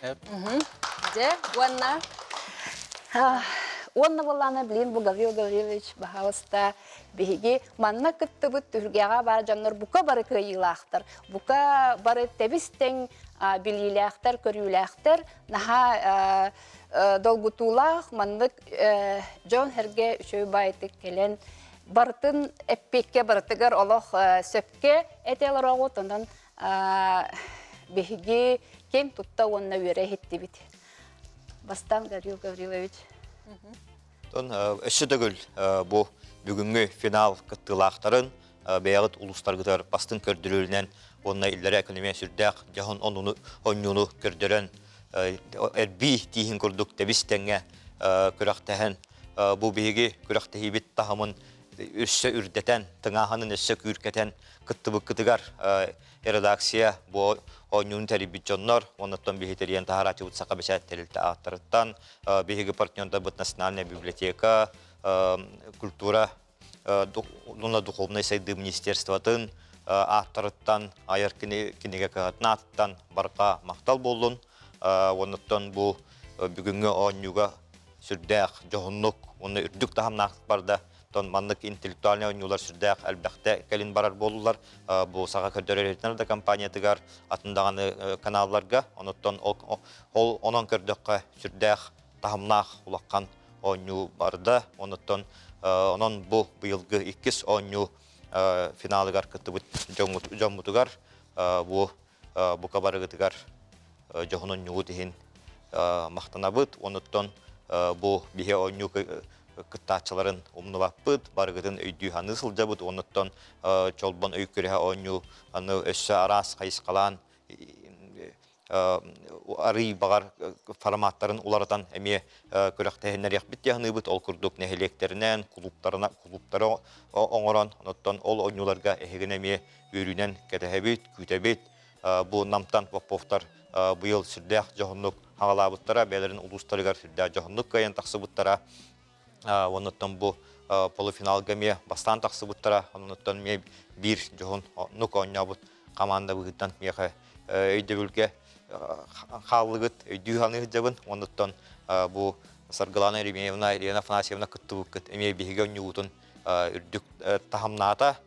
Speaker 2: Дьэ, уонна?
Speaker 15: Уонна буоллаана билин бу Гаврил Гаврилович баһаалыста биһиги манна кыттыбыт түһүлгэҕэ баар дьоннор бука бары кыайыылаахтар, бука бары тэбис-тэҥ билиилээхтэр, көрүүлээхтэр, наһаа долгутуулаах маннык дьон сэргэ үчүгэй баайтык кэлэн барытын эппиэккэ барытыгар олох сөпкө этэ олороҕут, онон биһиги киэҥ тутта уонна үөрэ иһиттибит. Бастаан Гаврил Гаврилович.
Speaker 13: Өссө төгүл бу бүгүҥҥү финал кыттыылаахтарын бэйэҕит улуустаргытыгар бастыҥ көрдөрүүлэнэн уонна иллэрэ экономия сүрдээх дьоһун онньууну көрдөрөн эрбии тииһин курдук тэбис тэҥҥэ күрэхтэһэн бу биһиги күрэхтэһиибит таһымын өссө үрдэтэн, тыҥааһынын өссө күүркэтэн кыттыбыккытыгар редакция бу оонньууну тэрийбит дьоннор, оннуттан биһи тэрийэн таһаарааччыбыт Саха бэчээт тэрилтэ ааттарыттан, биһиги партнердарбыт Национальная библиотека, культура уонна духовнай сайдыы министерствотын ааттарыттан, айар кинигэ кыһатын аатыттан барҕа махтал буоллун. Оннуттан бу бүгүҥҥү оонньууга сүрдээх дьоһуннук уонна үрдүк таһымнаах барда. Тон маннык интеллектуальнай оонньуулар сүрдээх элбэхтэ кэлин барар буоллулар. Бу саха көрдөрөр да компаниятыгар, атын даҕаны каналларга. Онуттан ол онон көрдөххө сүрдээх таһымнаах улахан оонньуу барда. Онуттан онон бу быйылгы иккис оонньуу финалыгар кыттыбыт дьоммутугар бу бука барыгытыгар дьоһун оонньугут иһин махтанабыт. Онуттан бу биһи оонньуу кыттааччыларын умнубаппыт, барыгытын өйдүү-саныы сылдьабыт. Онуттан Чолбон өй күрэһэ оонньуу аны өссө араас хайысхалаан арый баҕар форматтарын уларытан эмиэ күрэхтэһиннэриэхпит дии саныыбыт. Ол курдук нэһилиэктэринэн, кулууптарынан кулууптары оҥорон, онуттан ол оонньууларга эһигини эмиэ үөрүүнэн кэтэһэбит, күүтэбит. Бу Намтан Поповтар быйыл сүрдээх дьоһуннук хаҕалаабыттара, бэйэлэрин улуустарыгар сүрдээх дьоһуннук кыайан тахсыбыттара. Оннуттан бу полуфиналга эмиэ бастаан тахсыбыттара. Оннуттан эмиэ биир дьоһуннук оонньообут команда быһыытынан миэхэ өйдөбүлгэ хааллыгыт, өйдүү саныы сылдьабын. Оннуттан бу Саргылана Еремеевна, Елена Афанасьевна кыттыбыккыт эмиэ биһиги оонньуубутун үрдүк таһымнаата.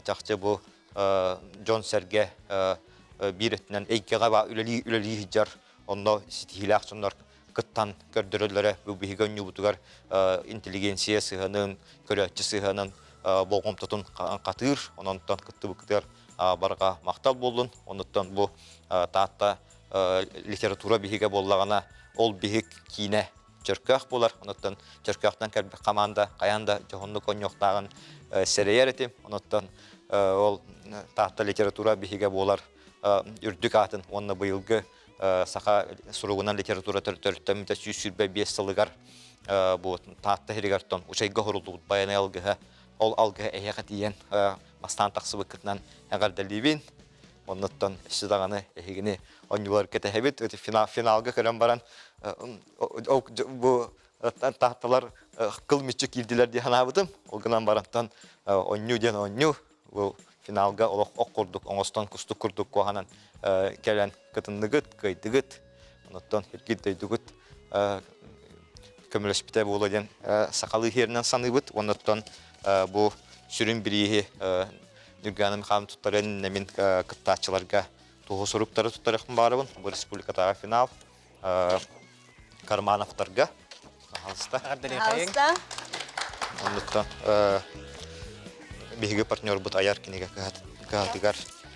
Speaker 13: Чахчы бу дьон-сэргэ биир өттүнэн эйгэҕэ үлэлии үлэлии сылдьар онно ситиһиилээх дьоннор кыттан көрдөрөллөрө бу биһиги оонньуубутугар интеллигенция сыһыанын, көрөөччү сыһыанын болҕомтотун хатыыр, ононтон кыттыбыккытыгар барҕа махтал буоллун. Онуттан бу Таатта литература биһигэ буоллаҕына, ол биһик киинэ Чөркөөх буолар. Онуттан Чөркөөхтөн кэлбит команда хайаан да дьоһуннук оонньуохтааҕын сэрэйэр этим. Онуттан ол Таатта литература биһигэ буолар үрдүк аатын уонна быйылгы саха суругунан литература төрүттэммитэ 125 сылыгар бу Таатта сиригэр тон Учайга хоруллубут байанай алгыһа ол алгыһа эһиэхэ тиийэн бастаан тахсыбыккытынан эҕэрдэлиибин. Оннуттан өссө даҕаны эһигини оонньуулар кэтэһэбит. Финалга көрөн баран бу таатталар кыл мүччү киирдилэр дии санаабытым. Ол гынан барантан оонньуу диэн оонньуу. Бу финалга олох ох курдук оҥостон кустук курдук куоһанан кэлэн кытынныгыт, кыайдыгыт. Онуттан иргит дойдугут көмөлөспүтэ буолуо диэн сахалыы иһэринэн саныыбыт. Онуттан бу сүрүн бирииһи Ньургуйаана Михайловна туттарыан иннинэ мин кыттааччыларга туоһу суруктары туттарыахпын баҕарабын. Бу республикатааҕы финал Кармановтарга. Пожалуйста.
Speaker 2: Пожалуйста.
Speaker 13: Оннуттан биһиги партнербут айар кинигэ кыһатыгар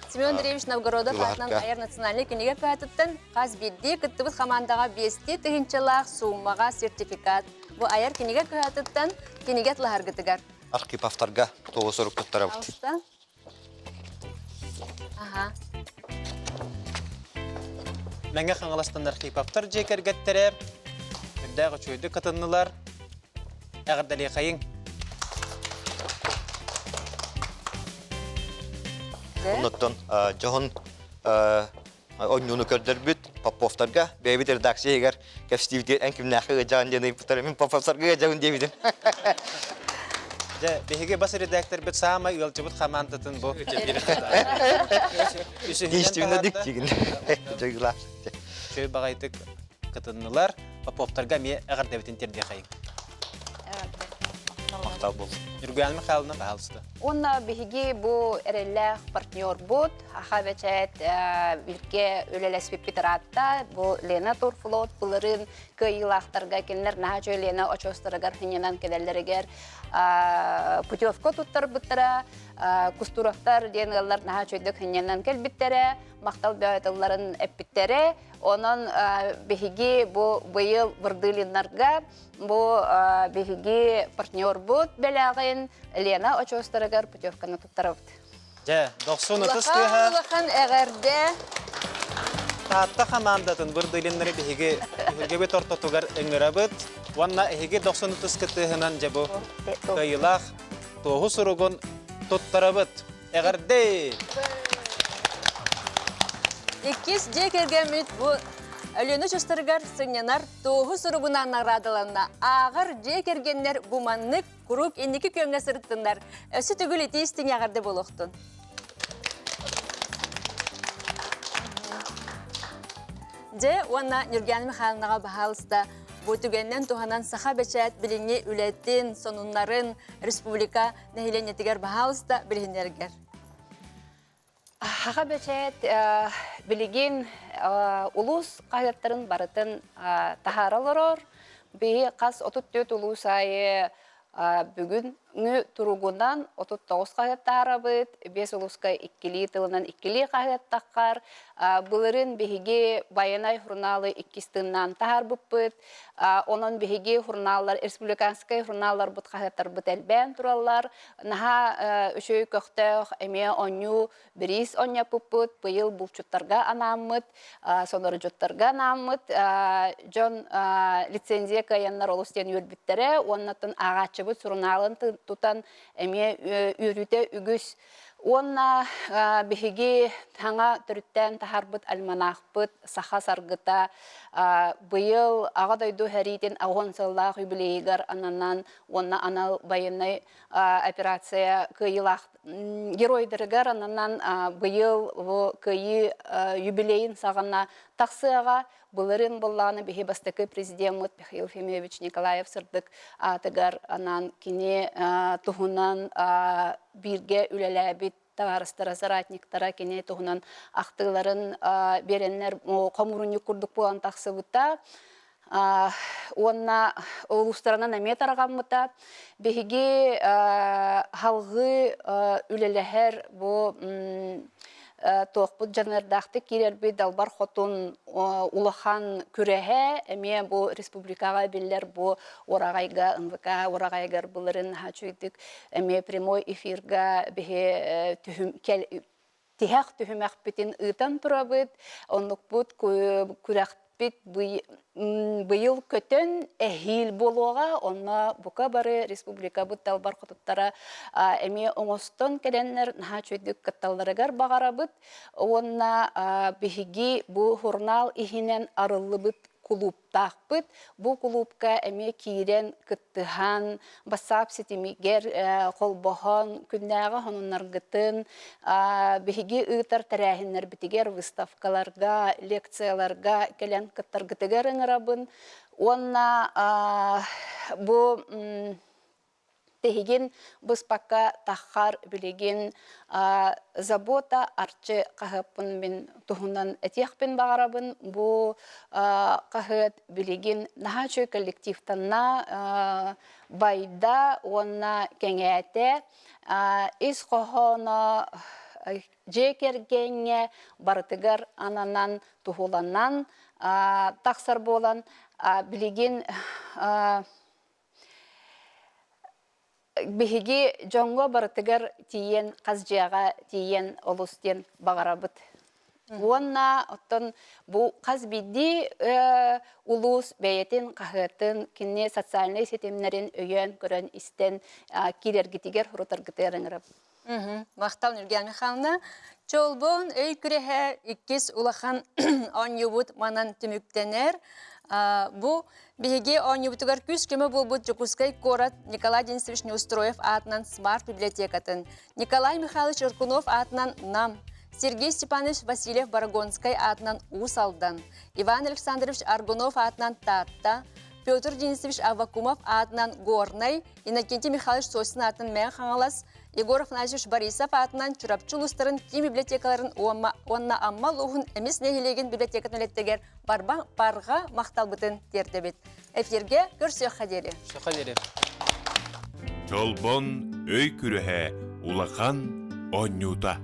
Speaker 2: Семен Андреевич Новгородов аатынан айар национальнай кинигэ кыһатыттан хас биирдии кыттыбыт хамаандаҕа биэстии тыһыынчалаах сууммаҕа сертификат. Бу айар кинигэ кыһатыттан кинигэ тылаһаргытыгар
Speaker 13: Архиповтарга туоһу сурук туттарабыт.
Speaker 2: Пожалуйста. Ага.
Speaker 3: Мэҥэ Хаҥаластан Архиповтар дьиэ кэргэттэрэ үрдээх үчүгэйдик кытыннылар. Эҕэрдэлиэхэйиҥ.
Speaker 13: Оннуттан дьоһун оонньууну көрдөрбүт Поповтарга бэйэбит редакция иһигэр кэпсэтиибитигэр эн кимнээххэ ыалдьаҕын диэн ыйыппыттара мин Поповтарга ыалдьабын диэбитим.
Speaker 3: Дьэ, биһиги бас редакторбыт саамай ыалдьыбыт хамаандатын бу
Speaker 13: Действительно диктигин. Дьыгылаах.
Speaker 3: Чөй баҕайытык кытыннылар. Поповтарга эмиэ эҕэрдэбитин тиэрдиэхэйиҥ.
Speaker 13: Махтал буолсун.
Speaker 3: Ньургуяна Михайловна, пожалуйста.
Speaker 15: Уонна биһиги бу эрэллээх партнербут, Аха бэчээт бииргэ үлэлэспиппит ыраатта. Бу Лена Турфлот былырыын кыайыылаахтарга кинилэр наһаа үчүгэй Лена очуостарыгар сынньанан кэлэллэригэр путевка туттарбыттара. Кустуровтар диэн ыаллар наһаа үчүгэйдик сынньанан кэлбиттэрэ, махтал бөҕө тылларын эппиттэрэ. Онон биһиги бу быйыл Вырдылиннарга бу биһиги партнербут бэлэҕин Лена очуостарыгар путевканы туттарабыт.
Speaker 3: Дьэ, дохсун ытыс тыаһа.
Speaker 2: Улахан эҕэрдэ.
Speaker 3: Таатта хамаандатын Вырдылиннары биһиги түһүлгэбит ортотугар ыҥырабыт. Уонна эһиги дохсун ытыс кытыһынан дьэ бу кыайыылаах туоһу суругун туттарабыт. Эҕэрдэ!
Speaker 2: Иккис дьиэ кэргэммит бу Өлүөнэ очуостарыгар сынньанар туоһу суругунан наҕараадаланна. Ааҕар дьиэ кэргэннэр бу маннык куруук инники күөҥҥэ сырыттыннар. Өссө төгүл итии истиҥ эҕэрдэ буолуохтун. Дьэ уонна Ньургиана Михайловнаҕа баһаалыста бу түгэннэн туһанан саха бэчээт билиҥҥи үлэтин, сонуннарын республика нэһилиэнньэтигэр баһаалыста билиһиннэргэр.
Speaker 15: Саха бэчээт билигин улуус хаһыаттарын барытын таһаара олорор. Биһи хас 34 улуус аайы бүгүҥҥү туругунан 39 хаһыат таһаарабыт, биэс улууска иккилии тылынан иккилии хаһыаттаххар. Былырыын биһиги Байанай журналы иккис тыыннаан таһаарбыппыт. Онон биһиги журналлар, республиканскай журналларбыт, хаһыаттарбыт элбээн тураллар. Наһаа үчүгэй көхтөөх эмиэ оонньуу бириис оонньоппуппут, быйыл булчуттарга анааммыт, сонордьуттарга анааммыт дьон лицензия кыайаннар олус диэн үөрбүттэрэ уоннаттан ааҕааччыбыт сурунаалын тутан эмиэ үөрүүтэ үгүс. Уонна биһиги саҥа төрүттээн таһаарбыт альманахпыт «Саха саргыта» быйыл Аҕа дойду сэриитин 80 сыллаах юбилейыгар ананан уонна анал байыаннай операция кыайыылаах геройдарыгар ананан быйыл бу кыайыы юбилейын саҕана тахсыаҕа. Былырыын буоллаҕына биһи бастакы президеммыт Михаил Ефимович Николаев сырдык аатыгар анаан кини туһунан бииргэ үлэлээбит табаарыстара, соратниктара кини туһунан ахтыыларын биэрэннэр хомуурунньук курдук буолан тахсыбыта. Уонна улуустарынан эмиэ тарҕаммыта. Биһиги халҕыы үлэлэһэр бу туохпут дьаныардаахтык киирэрбит Далбар Хотун улахан күрэһэ эмиэ бу республикаҕа биллэр бу ураҕайга НВК ураҕайыгар былырын наһаа үчүгэйдик эмиэ прямой эфирга биһи тиһэх түһүмэхпитин ыытан турабыт. Оннукпут күрэхпит быйыл көтөн эһиил буолуоҕа. Онно бука бары республикабыт далбар хотуттара эмиэ оҥостон кэлэннэр наһаа үчүгэйдик кытталларыгар баҕарабыт. Уонна биһиги бу журнал иһинэн арыллыбыт кулууптаахпыт. Бу кулуупка эмиэ киирэн кыттыһан, бассаап ситимигэр холбоһон, күннээҕи сонуннаргытын биһиги ыытар тэрээһиннэрбитигэр, выставкаларга, лекцияларга кэлэн кыттаргытыгар ыҥырабын. Уонна бу Тиһигин быспакка таххар билигин Забота Арчы хаһыаппын мин туһунан этиэхпин баҕарабын. Бу хаһыат билигин наһаа үчүгэй коллективтанна, байда уонна кэҥээтэ. Ис хоһооно дьиэ кэргэҥҥэ барытыгар ананан, туһуланан тахсар буолан билигин Биһиги дьоҥҥо барытыгар тиийэн, хас дьиэҕэ тиийэн олус диэн баҕарабыт. Уонна оттон бу хас биирдии улуус бэйэтин хаһыатын, кини социальнай ситимнэрин өйөөн көрөн истэн киирэргитигэр, сурутаргытыгар ыҥырабыт.
Speaker 2: Махтал Нюргиана Михайловна. Чолбон өй күрэһэ иккис улахан оонньуубут манан түмүктэнэр. Бу биһиги оонньуубутугар күүс-көмө буолбут Дьокуускай куорат Николай Денисович Неустроев аатынан Смарт библиотекатын, Николай Михайлович Уркунов аатынан Нам, Сергей Степанович Васильев-Борогонскай аатынан Уус Алдан, Иван Александрович Аргунов аатынан Таатта, Петр Денисович Аввакумов аатынан Горнай, Иннокентий Михайлович Сосин аатынан Мэҥэ Хаҥалас, Егор Афанасьевич Борисов аатынан Чурапчы улуустарын киин библиотекаларын уонна Амма улууһун Эмис нэһилиэгин библиотекатын үлэттэгэр барба барҕа махталбытын тиэрдэбит. Эфиргэ көрсүөххэ диэри.
Speaker 3: Көрсүөххэ диэри.
Speaker 8: Чолбон өй күрэһэ улахан оонньуута.